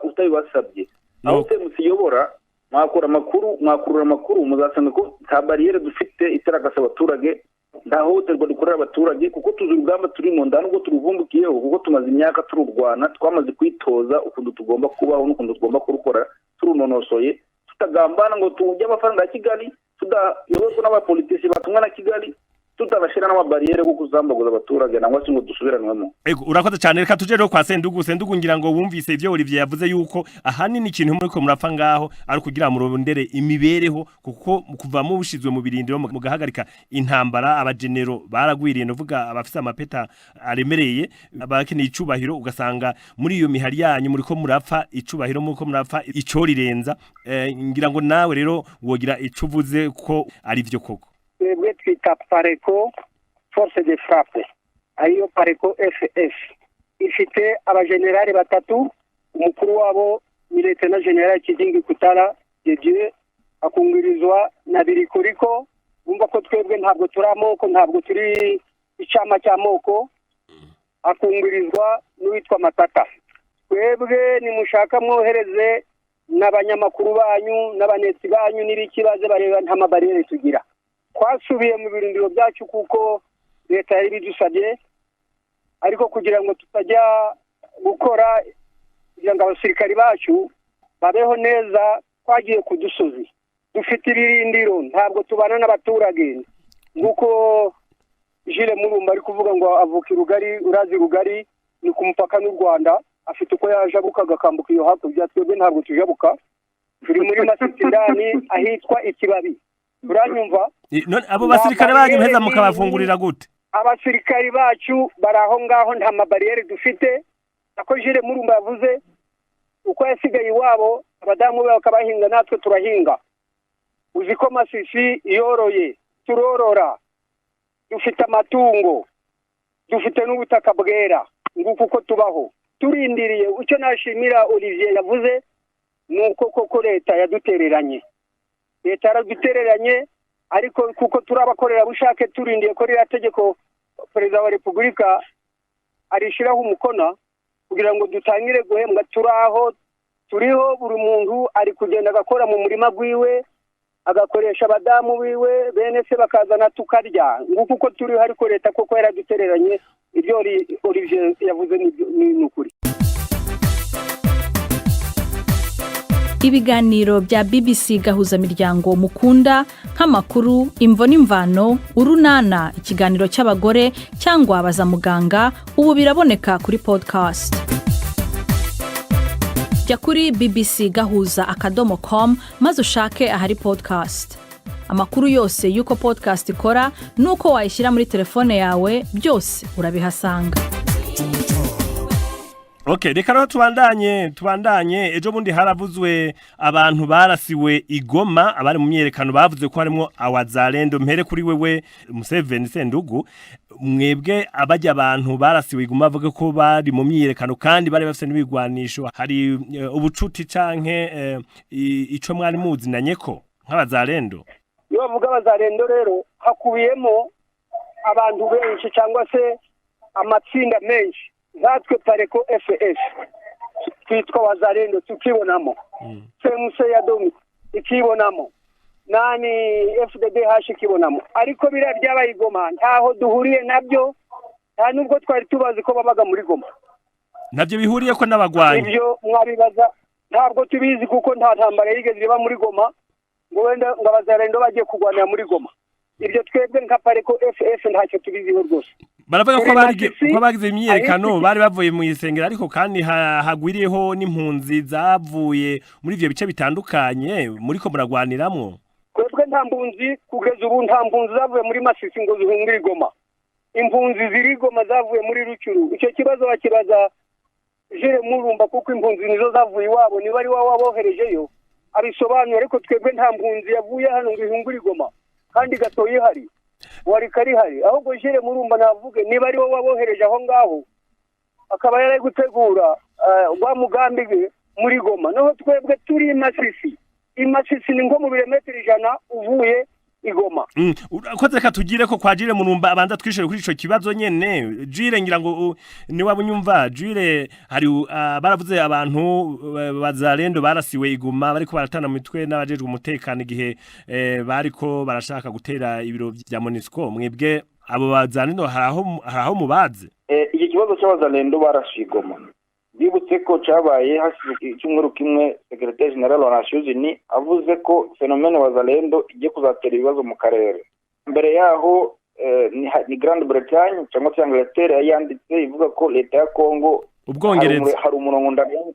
utabibasabye. Aho CMC iyobora, mwakura amakuru, mwakurura amakuru, muzasanga ko nta bariyeri dufite itarakasa abaturage, nta hohoterwa dukorera abaturage, kuko tuzi urugamba turimo, nta nubwo turuvumbukiyeho, kuko tumaze imyaka tururwana, twamaze kwitoza ukuntu tugomba kubaho n'ukuntu tugomba kurukora turunonosoye, tutagambana ngo tujye amafaranga ya Kigali, tudayoborwa n'abapolitisi batumwa na Kigali, tutabashyira n'amabariyeri yo kuzambaguza abaturage nangwa se ngo dusubiranwemo. Ego, urakoze cyane. Reka tuje rero kwa Sendugu. Sendugu, ngira ngo wumvise ivyo Olivier yavuze yuko ahanini ikintu muri ko murapfa ngaho ari kugira murondere imibereho, kuko kuva mu bushizwe mu birindiro mugahagarika intambara, abagenero baragwiriye, ndavuga abafise amapeta aremereye abakeneye icubahiro, ugasanga muri iyo mihari yanyu muri ko murapfa icubahiro, muri ko murapfa ico rirenza. Ngira ngo nawe rero wogira ico uvuze ko ari vyo koko. Twebwe twita Pareco force de frappe, ariyo Pareco FF, ifite abajenerali 3. Umukuru wabo ni Lieutenant General Kizingi Kutara Didier, akungirizwa na Birikoriko. Bumva ko twebwe ntabwo turi amoko, ntabwo turi icama cy'amoko, akungirizwa n'uwitwa Matata. Twebwe nimushaka mwohereze n'abanyamakuru banyu n'abanetsi banyu n'ibiki baze bareba, nta mabariyeri tugira. Twasubiye mu birindiro byacu kuko leta yari bidusabye, ariko kugira ngo tutajya gukora, kugira ngo abasirikari bacu babeho neza, twagiye ku dusozi dufite ibirindiro, ntabwo tubana n'abaturage. Nk'uko Jile Murumba ari kuvuga ngo avuka Rugari, urazi Rugari ni ku mupaka n'u Rwanda, afite uko yajabuka agakambuka iyo hakurya, twebwe ntabwo tujabuka, turi muri Masisi ndani ahitwa Ikibabi. Uranyumva? None abo basirikare banyu muheza mukabafungurira gute? Abasirikari bacu bari aho ngaho, nta mabariyeri dufite. Ako Jile Murumba yavuze uko yasigaye iwabo, abadamu be bakabahinga, natwe turahinga. Uzi ko Masisi yoroye, turorora, dufite amatungo, dufite n'ubutaka bwera, nguko uko tubaho turindiriye. Icyo nashimira Olivier yavuze ni uko koko leta yadutereranye, leta yaradutereranye, ariko kuko turi abakorerabushake turindiye ko ririya tegeko perezida wa repubulika arishiraho umukono kugira ngo dutangire guhembwa. Turaho turiho, buri muntu ari kugenda agakora mu murima gwiwe, agakoresha abadamu biwe, bene se bakazana tukarya, nguko uko turiho. Ariko leta koko yaradutereranye, ibyo Olivier yavuze ni ukuri. Ibiganiro bya BBC Gahuzamiryango mukunda nk'amakuru, imvo n'imvano, urunana, ikiganiro cy'abagore cyangwa baza muganga, ubu biraboneka kuri podcast. Jya kuri bbcgahuza.com maze ushake ahari podcast. Amakuru yose y'uko podcast ikora n'uko wayishyira muri telefone yawe byose urabihasanga. Okay, reka rero tubandanye. Ejo bundi haravuzwe abantu barasiwe igoma, abari mu myerekano bavuze ko harimo awazalendo. Mpere kuri wewe Museveni Sendugu, mwebwe abajya abantu barasiwe igoma bavuga ko bari mu myerekano kandi bari bafite n'ibigwanisho, hari ubucuti canke ico mwari muzinanye ko nk'abazalendo? Iyo bavuga abazalendo rero hakubiyemo Abantu benshi cyangwa se amatsinda menshi, nkatwe Pareko FF twitwa Wazalendo tukibonamo, CMC ya Domi ikibonamo, nani FDDH ikibonamo, ariko biriya byabaye i Goma ntaho duhuriye nabyo, nta nubwo twari tubazi ko babaga muri Goma. Nabyo bihuriye ko n'abagwanyi? Ibyo mwabibaza, ntabwo tubizi, kuko nta ntambara yigeze iba muri Goma ngo wenda ngo Abazalendo bagiye kurwanira muri Goma. Ibyo twebwe nka Pareko FF ntacyo tubiziho rwose. Baravuga ko Kuri Masisi, ko bagize imyiyerekano bari bavuye mu isengero, ariko kandi hagwiriyeho n'impunzi zavuye muri ivyo bice bitandukanye muriko muragwaniramwo. Twebwe nta mpunzi, kugeza ubu nta mpunzi zavuye muri Masisi ngo zihungire i Goma. Impunzi ziri i Goma zavuye muri Rutshuru. Icyo kibazo bakibaza Jules Murumba, kuko impunzi nizo zavuye iwabo. Niba ari wowe waboherejeyo abisobanura, ariko twebwe nta mpunzi yavuye hano ngo ihungure i Goma, kandi gatoya ihari, warika rihari. Ahubwo Jules Murumba navuge niba ari wowe wabohereje aho ngaho, akaba yari ari gutegura wa mugambi we muri Goma. Noneho twebwe turi i Masisi. I Masisi ni nko mu birometero 100 uvuye i Goma. Urakoze. Reka tugire ko kwa Jules Murumba abanza twishure kuri ico kibazo nyene. Jules, ngira ngo ni waba unyumva. Jules, hari baravuze abantu Bazalendo barasiwe i Goma bariko baratana mu mitwe n'abajejwe umutekano igihe bariko barashaka gutera ibiro vya MONUSCO. Mwebwe abo Bazalendo hari aho mubazi? Iki kibazo cy'Abazalendo barashe i Goma, bibutse ko cyabaye hashize icyumweru kimwe secrétaire général wa Nations Unies avuze ko phénomène Wazalendo igiye kuzatera ibibazo mu karere. Mbere yaho ni Grande Bretagne cyangwa se Angleterre yari yanditse ivuga ko leta ya Congo Ubwongereza. Hari umurongo ndarengwa,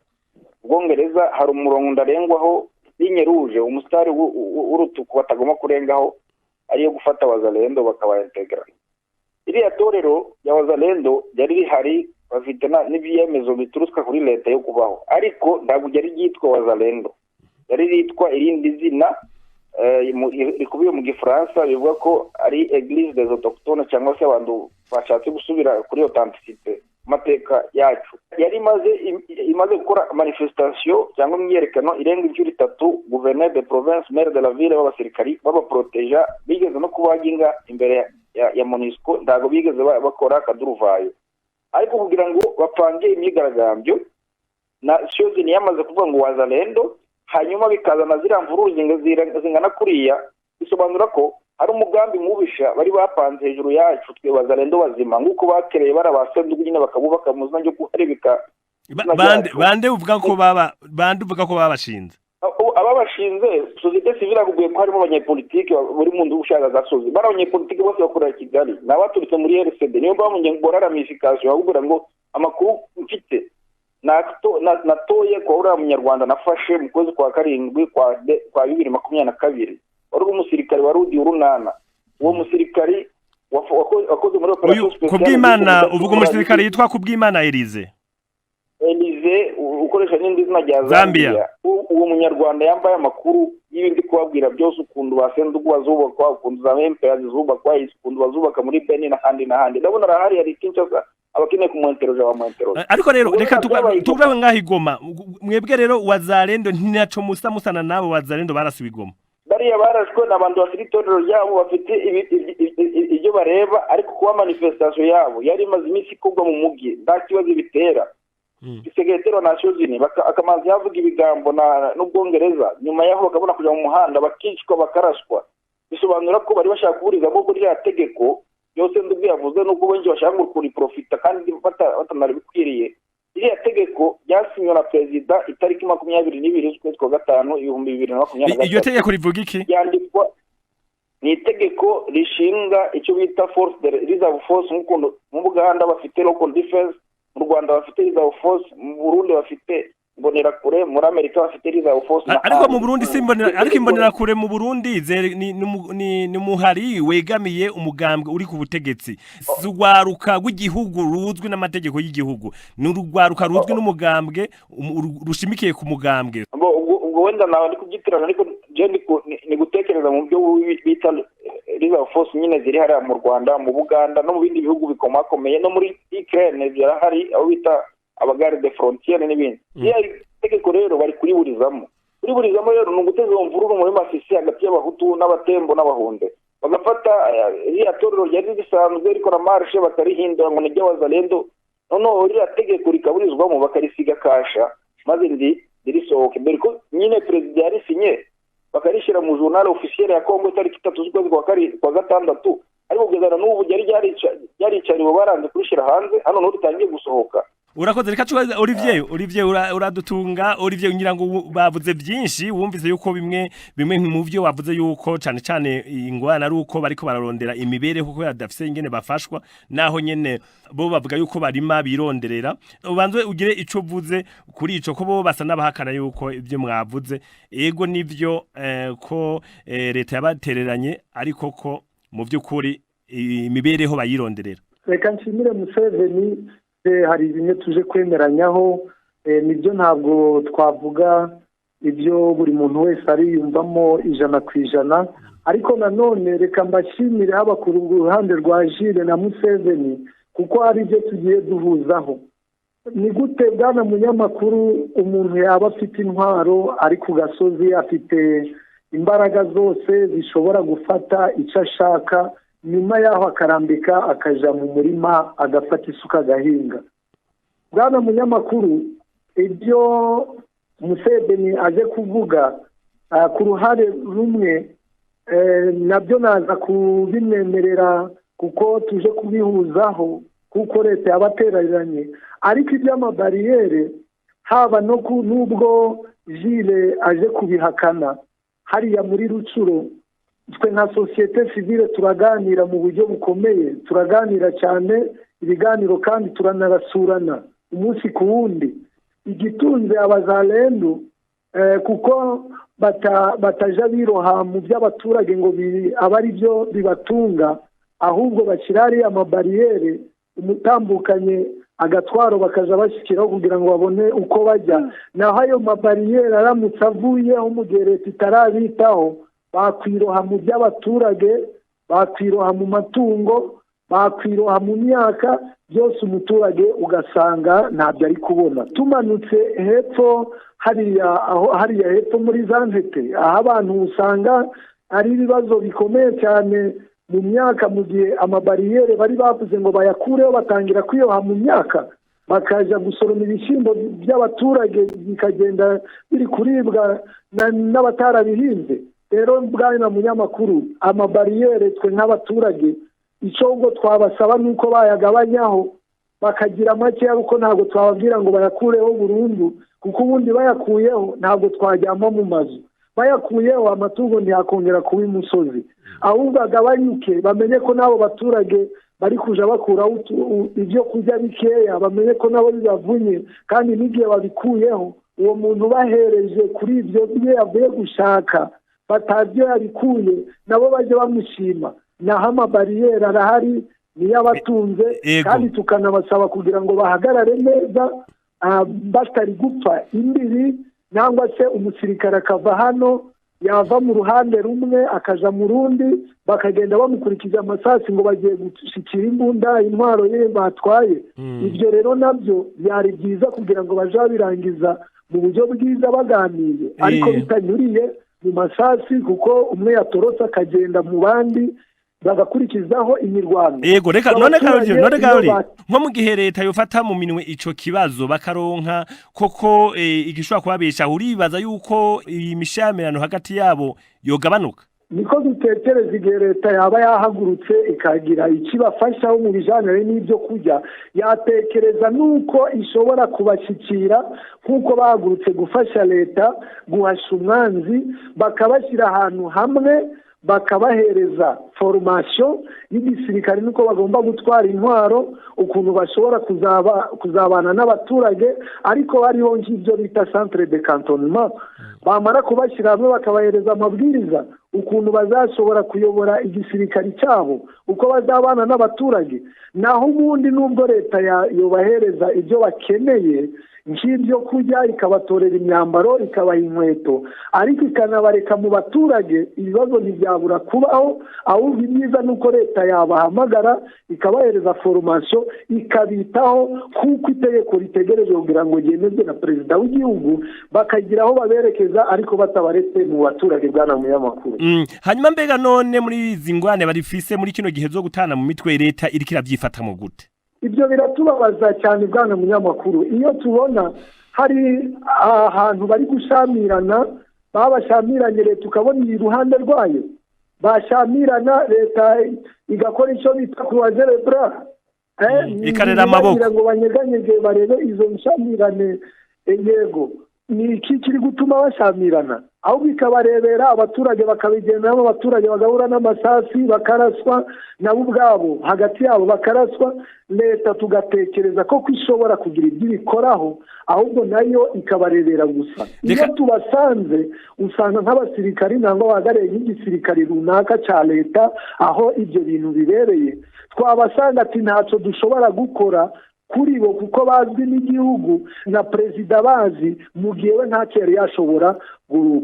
Ubwongereza, hari umurongo ndarengwaho, ligne rouge, umusitari w'urutuku batagomba kurengaho, ariyo gufata Wazalendo bakabaintegra. Iriya torero ya Wazalendo ryari rihari, bafite n'ibyemezo bituruka kuri leta yo kubaho, ariko ntabwo ryari ryitwa Wazalendo, ryari ryitwa irindi zina rikubiye mu Gifaransa, bivuga ko ari Église des Autochtones, cyangwa se abantu bashatse gusubira kuri authenticité mateka yacu. Yari imaze gukora manifestation cyangwa imyiyerekano irenga inshuro itatu. Gouverneur de province, maire de la ville b'abasirikari babaproteja, bigeze no kubaga inga imbere ya MONUSCO, ntabwo bigeze bakora akaduruvayo. Ariko kugira ngo bapange imyigaragambyo, Nations Unies yamaze kuvuga ngo Wazalendo, hanyuma bikazana ziriya mvururu zingana kuriya, bisobanura ko hari umugambi mubisha bari bapanze hejuru yacu twe Wazalendo bazima, nk'uko bakereye barabasendugu nyine bakabubaka mu zina ryo guharibika. Bande uvuga ko babashinze? Ababashinze, société civile akubwiye ko harimo abanyepolitike buri muntu ushaka gasozi. Bari abanyepolitike bose bakorera Kigali, ni abaturutse muri RCD. Niyo mpamvu nge ngora ramification, bakubwira ngo amakuru mfite natoye kwa uriya munyarwanda nafashe mu kwezi kwa karindwi kwa 2022, wari umusirikare wa Rudi Urunana, uwo musirikari wakoze muri operation spéciale. Kubwimana, uvuga umusirikare yitwa Kubwimana Elize? Elize, ukoresha n'indi zina rya Zambia. Uwo munyarwanda yambaye amakuru y'ibindi kubabwira byose, ukuntu ba Sendugu bazubakwa, ukuntu za MPA zubakwa, ukuntu bazubaka muri Beni n'ahandi n'ahandi. Ndabona arahari, hari Kinshasa, abakeneye kumwenteroja bamwenteroja. Ariko rero reka tugabe ngaho i Goma. Mwebwe rero Wazalendo ntinaco musa musana nabo Wazalendo barasiwe i Goma? Bariya barashwe ni abantu bafite itorero ryabo, bafite ibyo bareba, ariko kuba manifestation yabo yari imaze iminsi ikorwa mu mujyi nta kibazo bitera. Secrétaire wa Nations Unies akamanza yavuga ibigambo n'Ubwongereza, nyuma yaho bakabona kujya mu muhanda bakicwa, bakaraswa, bisobanura ko bari bashaka kuburizamo ko ririya tegeko yose ndubwo yavuze, nubwo benshi bashaka ngo kuriprofita kandi batanaribikwiriye. Iriya tegeko ryasinywe na perezida itariki 22 z'ukwezi kwa gatanu 2023. Iryo tegeko rivuga iki? Ryandikwa, ni itegeko rishinga icyo bita force de reserve force, nk'ukuntu mu Buganda bafite local defense, mu Rwanda bafite reserve force, mu Burundi bafite Imbonerakure, muri Amerika bafite reserve force. Ariko mu Burundi si imbonera, ariko Imbonerakure mu Burundi ni umuhari wegamiye umugambwe uri ku butegetsi. Si urwaruka rw'igihugu ruzwi n'amategeko y'igihugu, ni urwaruka ruzwi n'umugambwe, rushimikiye ku mugambwe. Ubwo wenda nawe ndi kubyitirana, ariko je ni gutekereza mu byo bita reserve force nyine ziri hariya mu Rwanda, mu Buganda no mu bindi bihugu bikomakomeye, no muri Ukraine birahari, aho bita abagarde frontière n'ibindi. Iyo tegeko rero bari kuriburizamo rero ni uguteza iyo mvururu muri Masisi hagati y'Abahutu n'Abatembo n'Abahunde. Bagafata iriya torero ryari risanzwe rikora marche, bakarihindura ngo ni ry'Abazalendo. Noneho ririya tegeko rikaburizwamo, bakarisiga kasha, maze ndi ririsohoke mbere ko nyine perezida yarisinye, bakarishyira mu journal officiel ya Congo tariki 3 z'ukwezi kwa gatandatu. Ariko kugeza n'ubu ryari ryaricariwe, baranze kurishyira hanze. Hano n'ubu ritangiye gusohoka. Urakoze. Reka tubaze Olivier. Olivier, uradutunga. Olivier, ngira ngo bavuze byinshi. Wumvise yuko bimwe bimwe mu byo wavuze yuko cane cane ingwana ari uko bariko bararondera imibereho, kuko badafise ingene bafashwa, naho nyene bo bavuga yuko barima bironderera. Ubanze ugire ico uvuze kuri ico, ko bo basa n'abahakana yuko ibyo mwavuze, ego nivyo, ko leta yabatereranye, ariko ko mu by'ukuri imibereho bayironderera. Reka nshimire Museveni. Hari bimwe tuje kwemeranyaho. Nibyo, ntabwo twavuga ibyo buri muntu wese ariyumvamo 100%. Ariko nanone reka mbashimire, haba ku ruhande rwa Jire na Museveni, kuko hari ibyo tugiye duhuzaho. Ni gute, bwana munyamakuru, umuntu yaba afite intwaro, ari ku gasozi, afite imbaraga zose zishobora gufata icyo ashaka, nyuma yaho akarambika akaja mu murima, agafata isuka, agahinga? Bwana munyamakuru, ibyo Museveni aje kuvuga ku ruhare rumwe nabyo naza kubimwemerera, kuko tuje kubihuzaho, kuko leta yabatereranye. Ariko iby'amabariyeri, haba no nubwo Jile aje kubihakana, hariya muri Rutshuru twe nka société civile turaganira mu buryo bukomeye, turaganira cyane ibiganiro, kandi turanarasurana umunsi ku wundi. Igitunze Abazalendu, kuko bataja biroha mu by'abaturage ngo abe ari byo bibatunga, ahubwo bashyira hariya amabariyeri, umutambukanye agatwaro bakaja bashyikiraho kugira ngo babone uko bajya. Naho ayo mabariyeri aramutse avuyeho, mu gihe leta itarabitaho, bakwiroha mu by'abaturage, bakwiroha mu matungo, bakwiroha mu myaka byose, umuturage ugasanga ntabyo ari kubona. Tumanutse hepfo hariya, aho hariya hepfo muri za Ntete, aho abantu usanga ari ibibazo bikomeye cyane mu myaka, mu gihe amabariyeri bari bavuze ngo bayakureho, batangira kwiroha mu myaka, bakaja gusoroma ibishyimbo by'abaturage, bikagenda biri kuribwa n'abatarabihinze. Rero bwana munyamakuru, amabariyeri twe nk'abaturage icyo ubwo twabasaba ni uko bayagabanyaho, bakagira makeya, kuko ntabwo twababwira ngo bayakureho burundu, kuko ubundi bayakuyeho ntabwo twajyamo mu mazu, bayakuyeho amatungo ntiyakongera kuba imusozi. Ahubwo agabanyuke, bamenye ko n'abo baturage bari kuja bakuraho ibyo kurya bikeya, bamenye ko nabo bibavunye. Kandi n'igihe babikuyeho, uwo muntu bahereje kuri ibyo byo yavuye gushaka, batazi iyo yabikuye, nabo bajye bamushima. Naho amabariyeri arahari, niyo abatunze. Kandi tukanabasaba kugira ngo bahagarare neza, batari gupfa imbibi, cyangwa se umusirikare akava hano, yava mu ruhande rumwe akaja mu rundi, bakagenda bamukurikiza amasasi ngo bagiye gushikira imbunda, intwaro ye batwaye. Ibyo rero nabyo byari byiza kugira ngo baje babirangiza mu buryo bwiza baganiye, ariko bitanyuriye mu masasi, kuko umwe yatorotse akagenda mu bandi, bagakurikizaho imirwano. Yego, reka none Abaturage Karoli, none iyo Karoli, nko mu gihe leta yofata mu minwe ico kibazo, bakaronka koko igishobora kubabesha, uribaza yuko iyi mishamirano hagati yabo yogabanuka? Niko dutekereza. Igihe leta yaba yahagurutse ikagira ikibafashaho mu bijyanye n'ibyo kurya, yatekereza n'uko ishobora kubashyikira nk'uko bahagurutse gufasha leta guhasha umwanzi, bakabashyira ahantu hamwe, bakabahereza formation y'igisirikare, nuko bagomba gutwara intwaro, ukuntu bashobora kuzabana n'abaturage, ariko hariho nk'ibyo bita centre de cantonnement. Bamara kubashyira hamwe, bakabahereza amabwiriza ukuntu bazashobora kuyobora igisirikare cyabo, uko bazabana n'abaturage. Naho ubundi nubwo leta yobahereza ibyo bakeneye nk'ibyo kurya, ikabatorera imyambaro, ikabaha inkweto, ariko ikanabareka mu baturage, ibibazo ntibyabura kubaho. Ahubwo ibyiza ni uko leta yabahamagara, ikabahereza formation, ikabitaho nk'uko itegeko ritegereje kugira ngo ryemezwe na perezida w'igihugu, bakagira aho baberekeza, ariko batabaretse mu baturage, bwana munyamakuru. Hanyuma mbega none muri izi ngwane barifise muri kino gihe zo gutana mu mitwe, leta iriko iravyifata mu gute? Ibyo biratubabaza cyane, bwana munyamakuru. Iyo tubona hari ahantu bari gushamirana, babashamiranye, leta ukabona iruhande rwayo, bashamirana leta igakora icyo bita croiser les bras. Ikarera amaboko. Ngo banyeganyege barebe izo nshamirane. Yego, ni iki kiri gutuma bashamirana? Ahubwo ikabarebera, abaturage bakabigenderamo, abaturage bagahura n'amasasi, bakaraswa, nabo ubwabo hagati yabo bakaraswa. Leta tugatekereza ko ishobora kugira ibyo ibikoraho, ahubwo nayo ikabarebera gusa. Iyo tubasanze, usanga nk'abasirikari nangwa bahagarariye nk'igisirikari runaka cya leta aho ibyo bintu bibereye, twabasanga ati ntacyo dushobora gukora kuri bo kuko bazwi n'igihugu na perezida bazi, mu gihe we ntacyo yari yashobora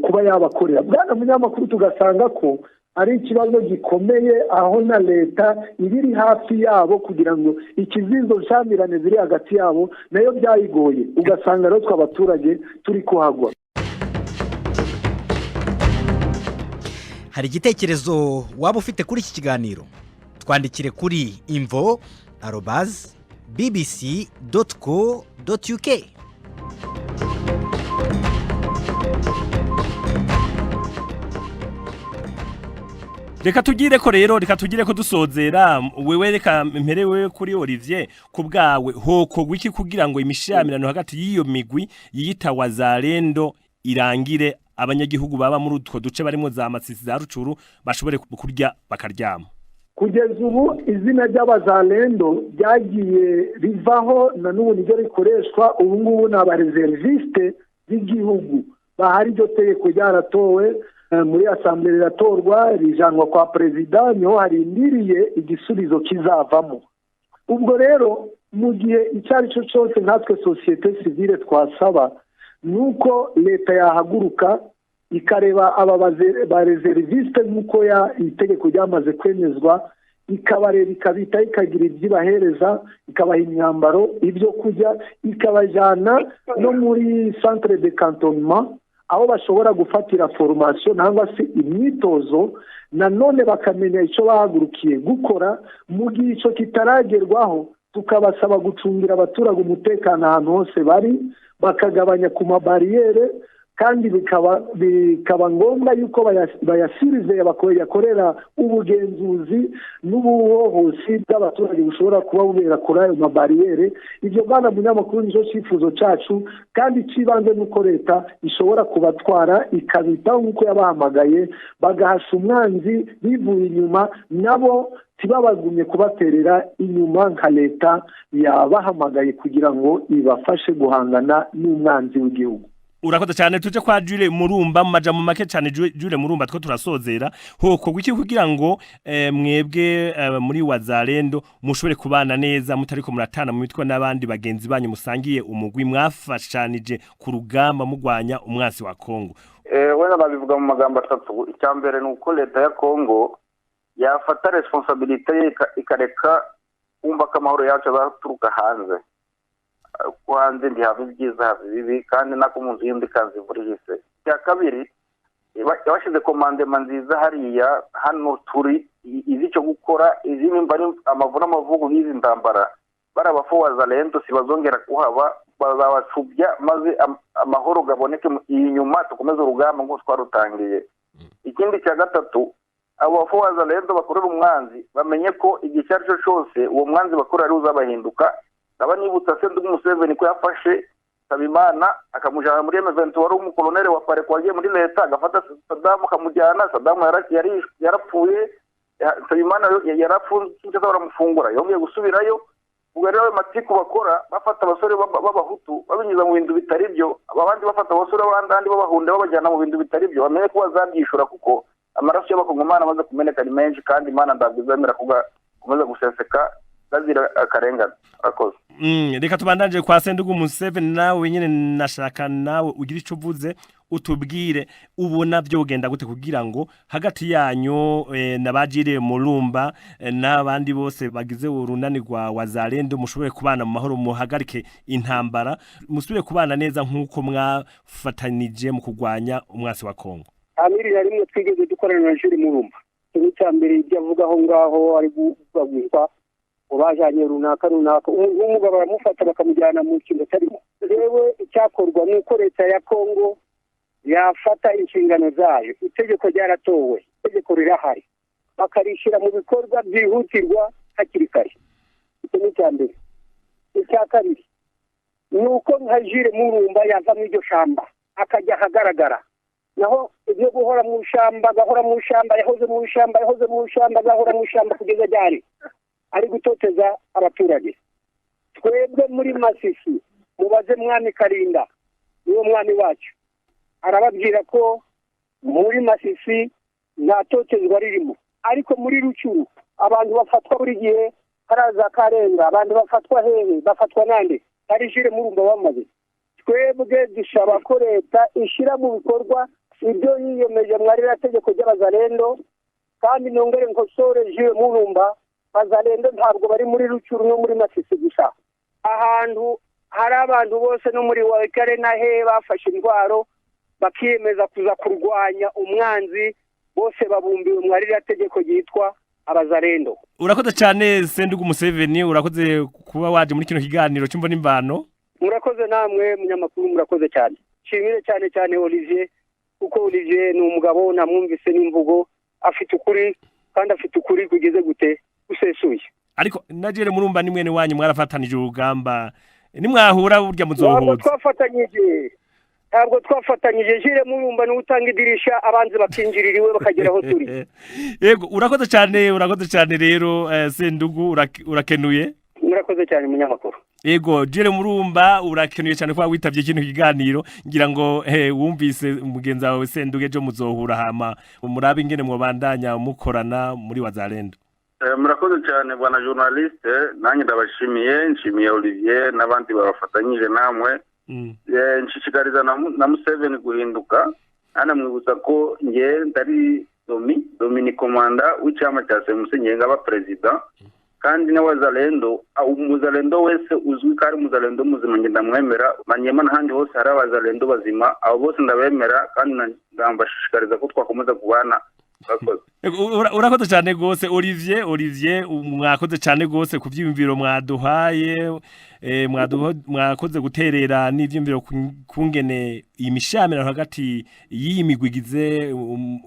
kuba yabakorera. Bwana munyamakuru, tugasanga ko ari ikibazo gikomeye, aho na leta iba iri hafi yabo kugira ngo ikizizo nshamirane ziri hagati yabo nayo byayigoye, ugasanga rero twe abaturage turi kuhagwa. Hari igitekerezo waba ufite kuri iki kiganiro? Twandikire kuri info@bbc.co.uk. Reka tugire ko rero, reka tugire ko dusozera. Wewe, reka mpere wewe kuri Olivier. Ku bwawe hokorwa iki kugira ngo imishamirano hagati y'iyo migwi yiyita Wazalendo irangire, abanyagihugu baba muri utwo duce barimo za Masisi, za Rucuru bashobore kurya bakaryama? Kugeza ubu izina ry'Abazalendo ryagiye rivaho, na n'ubu niryo rikoreshwa. Ubu ngubu ni abaréservistes b'igihugu bahari. Iryo tegeko ryaratowe muri assemblée, riratorwa, rijanwa kwa perezida, niho harindiriye igisubizo kizavamo. Ubwo rero mu gihe icyo ari cyo cyose, nkatwe société civile twasaba ni uko leta yahaguruka ikareba aba baréservistes nk'uko itegeko ryamaze kwemezwa, ikabareba, ikabitaho, ikagira ibyo ibahereza, ikabaha imyambaro, ibyo kurya, ikabajyana no muri centre de cantonnement aho bashobora gufatira formation cyangwa se imyitozo, nanone bakamenya icyo bahagurukiye gukora. Mu gihe icyo kitaragerwaho, tukabasaba gucungira abaturage umutekano ahantu hose bari, bakagabanya ku mabariyere, kandi bikaba ngombwa yuko bayasirize, bayakorera ubugenzuzi n'ubuhohosi bw'abaturage bushobora kuba bubera kuri ayo mabariyere. Ibyo, bwana munyamakuru, nicyo cyifuzo cyacu, kandi cy'ibanze ni uko leta ishobora kubatwara ikabitaho nk'uko yabahamagaye, bagahasha umwanzi bivuye inyuma, nabo ntibabagumye kubaterera inyuma nka leta yabahamagaye kugira ngo ibafashe guhangana n'umwanzi w'igihugu. Urakoze cyane. Tuje kwa Jure Murumba mu majambo make cyane. Jure Murumba, two turasozera. Hokorwa iki kugira ngo mwebwe muri Wazalendo mushobore kubana neza mutariko muratana mu mitwe n'abandi bagenzi banyu musangiye umugwi, mwafashanije ku rugamba mugwanya umwasi wa Kongo? Wenda babivuga mu magambo atatu. Icya mbere ni uko leta ya Kongo yafata responsabilité ye, ikareka kumva ko amahoro yacu azaturuka hanze, ko hanze ntihava ibyiza, hava ibibi, kandi nako mu nzu y'undi ikanzu imvura ihise. Icya kabiri, yabashyize commandement nziza hariya hano turi, izi icyo gukora, izi nimba ari amavu n'amavugo y'izi ntambara. Bari abafu Wazalendo si bazongera kuhaba, bazabacubya maze amahoro gaboneke inyuma, dukomeze urugamba nk'uko twarutangiye. Ikindi cya gatatu, abo bafu Wazalendo bakorera umwanzi bamenye ko igihe icyo ari cyo cyose uwo mwanzi bakorera ari uzabahinduka. Nkaba nibutsa Sendugu Museveni ko yafashe Sabimana akamujyana muri M23, wari umukoloneli wa Apareco wagiye muri leta, agafata Sadamu akamujyana. Sadamu yarapfuye, Nsabimana yarafunzwe Kinshasa, baramufungura, yongeye gusubirayo. Ubwo rero ayo matiku bakora, bafata abasore b'Abahutu babinyuza mu bintu bitari byo, abandi bafata abasore b'abandi babahunda babajyana mu bintu bitari byo, bamenye ko bazabyishura, kuko amaraso y'Abakongomani amaze kumeneka ni menshi, kandi Imana ntabwo izemera kukomeza guseseka bazira akarengane. Akoze. Reka tubandanje kwa Sendugu Museveni. Nawe nyine nashaka nawe ugira ico uvuze, utubwire ubona byogenda gute kugira ngo hagati yanyu nabajire Murumba n'abandi bose bagize urunani rwa Wazalendo mushobore kubana mu mahoro, muhagarike intambara, musubire kubana neza nk'uko mwafatanije mu kugwanya umwasi wa Kongo. Nta n'iri na rimwe twigeze dukorana na Jules Murumba. Ikintu cya mbere, ibyo avuga aho ngaho ari kugwagwirwa ngo bajanye runaka runaka, umuntu w'umugabo baramufata bakamujyana mu kintu atarimo. Rewe, icyakorwa ni uko leta ya Kongo yafata inshingano zayo. Itegeko ryaratowe, itegeko rirahari, bakarishyira mu bikorwa byihutirwa hakiri kare. Icyo ni icya mbere. Icya kabiri ni uko nka Jules Murumba yava muri iryo shamba akajya ahagaragara. Naho ibyo guhora mu ishamba, agahora mu ishamba, yahoze mu ishamba, yahoze mu ishamba, agahora mu ishamba kugeza ryari, ari gutoteza abaturage? Twebwe muri Masisi, mubaze mwami Karinda, niwo mwami wacu, arababwira ko muri Masisi nta totezwa ririmo. Ariko muri Rucuru abantu bafatwa buri gihe, haraza Karenga, abantu bafatwa hehe, bafatwa nande? Hari Jules Murumba bamaze. Twebwe dusaba ko leta ishyira mu bikorwa ibyo yiyemeje mwari tegeko ry'abazalendo. Kandi nongere nkosore Jules Murumba: bazalendo ntabwo bari muri Rucuru no muri Masisi gusa. Ahantu hari abantu bose, no muri Walikale na he, bafashe intwaro bakiyemeza kuza kurwanya umwanzi, bose babumbiwe mwari tegeko ryitwa abazalendo. Urakoze cyane, Sendugu Museveni, urakoze kuba waje muri kino kiganiro cy'Imvo n'Imvano. Murakoze namwe munyamakuru, murakoze cyane. Nshimire cyane cyane Olivier, kuko Olivier ni umugabo namwumvise n'imvugo, afite ukuri, kandi afite ukuri kugeze gute gusesuye. Ariko na Jules Murumba ni mwene wanyu, mwarafatanije urugamba, nimwahura burya Ntabwo muzohuza. twafatanyije, ntabwo twafatanyije. Jules Murumba niwe utanga idirisha, abanzi bakinjirira iwe bakagera aho turi. Yego, urakoze cyane, urakoze cyane rero, Sendugu, urakenuye. Murakoze cyane, munyamakuru. Yego, Jules Murumba, urakenuye cyane kuba witabye kino kiganiro. Ngira ngo wumvise mugenzi wawe Sendugu, ejo muzohura, hama murabe ingene mwobandanya mukorana muri Wazalendo. Murakoze cyane, bwana journaliste. Nanjye ndabashimiye, nshimiye Olivier n'abandi babafatanyije namwe. Nshishikariza na Museveni guhinduka, anamwibutsa ko nge ndari Domi ni komanda w'icyama cya CMC, ngenga aba perezida, kandi n'abazalendo, umuzalendo wese uzwi ko ari umuzalendo muzima, nge ndamwemera. Manyema n'ahandi hose hari abazalendo bazima, abo bose ndabemera, kandi ndabashishikariza ko twakomeza kubana. Murakoze. Urakoze cyane rwose, Olivier. Olivier, mwakoze cyane rwose ku byiyumviro mwaduhaye, mwakoze guterera n'ibyiyumviro kungene iyi mishamirano hagati y'iyi migwi igize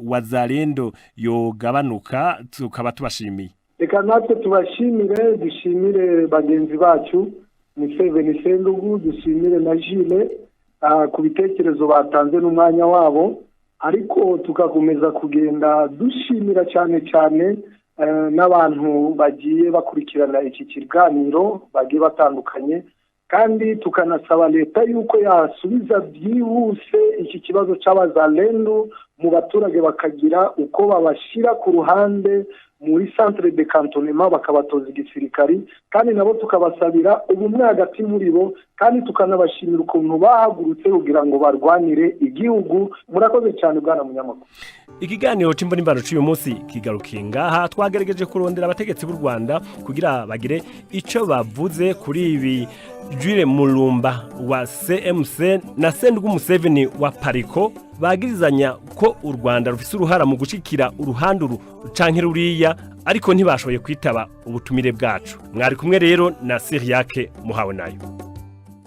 Wazalendo yogabanuka, tukaba tubashimiye. Reka natwe tubashimire, dushimire bagenzi bacu Museveni Sendugu, dushimire na Jules ku bitekerezo batanze n'umwanya wabo. Ariko tugakomeza kugenda dushimira cyane cyane n'abantu bagiye bakurikirana iki kiganiro bagiye batandukanye, kandi tukanasaba leta yuko yasubiza byihuse iki kibazo cy'abazalendo mu baturage, bakagira uko babashyira ku ruhande muri centre de cantonnement, bakabatoza igisirikari. Kandi nabo tukabasabira ubumwe hagati muri bo, kandi tukanabashimira ukuntu bahagurutse kugira ngo barwanire igihugu. Murakoze cyane, bwana munyamakuru. Ikiganiro c'Imvo n'Imvano c'uyu munsi kigarukiye ngaha. Twagerageje kurondera abategetsi b'u Rwanda kugira bagire ico bavuze kuri ibi Jules Mulumba wa CMC na Sendugu Museveni wa Pariko bagirizanya ko u Rwanda rufise uruhara mu gushikira uruhande uru canke ruriya, ariko ntibashoboye kwitaba ubutumire bwacu. Mwari kumwe rero na Siriyake Muhawe nayo.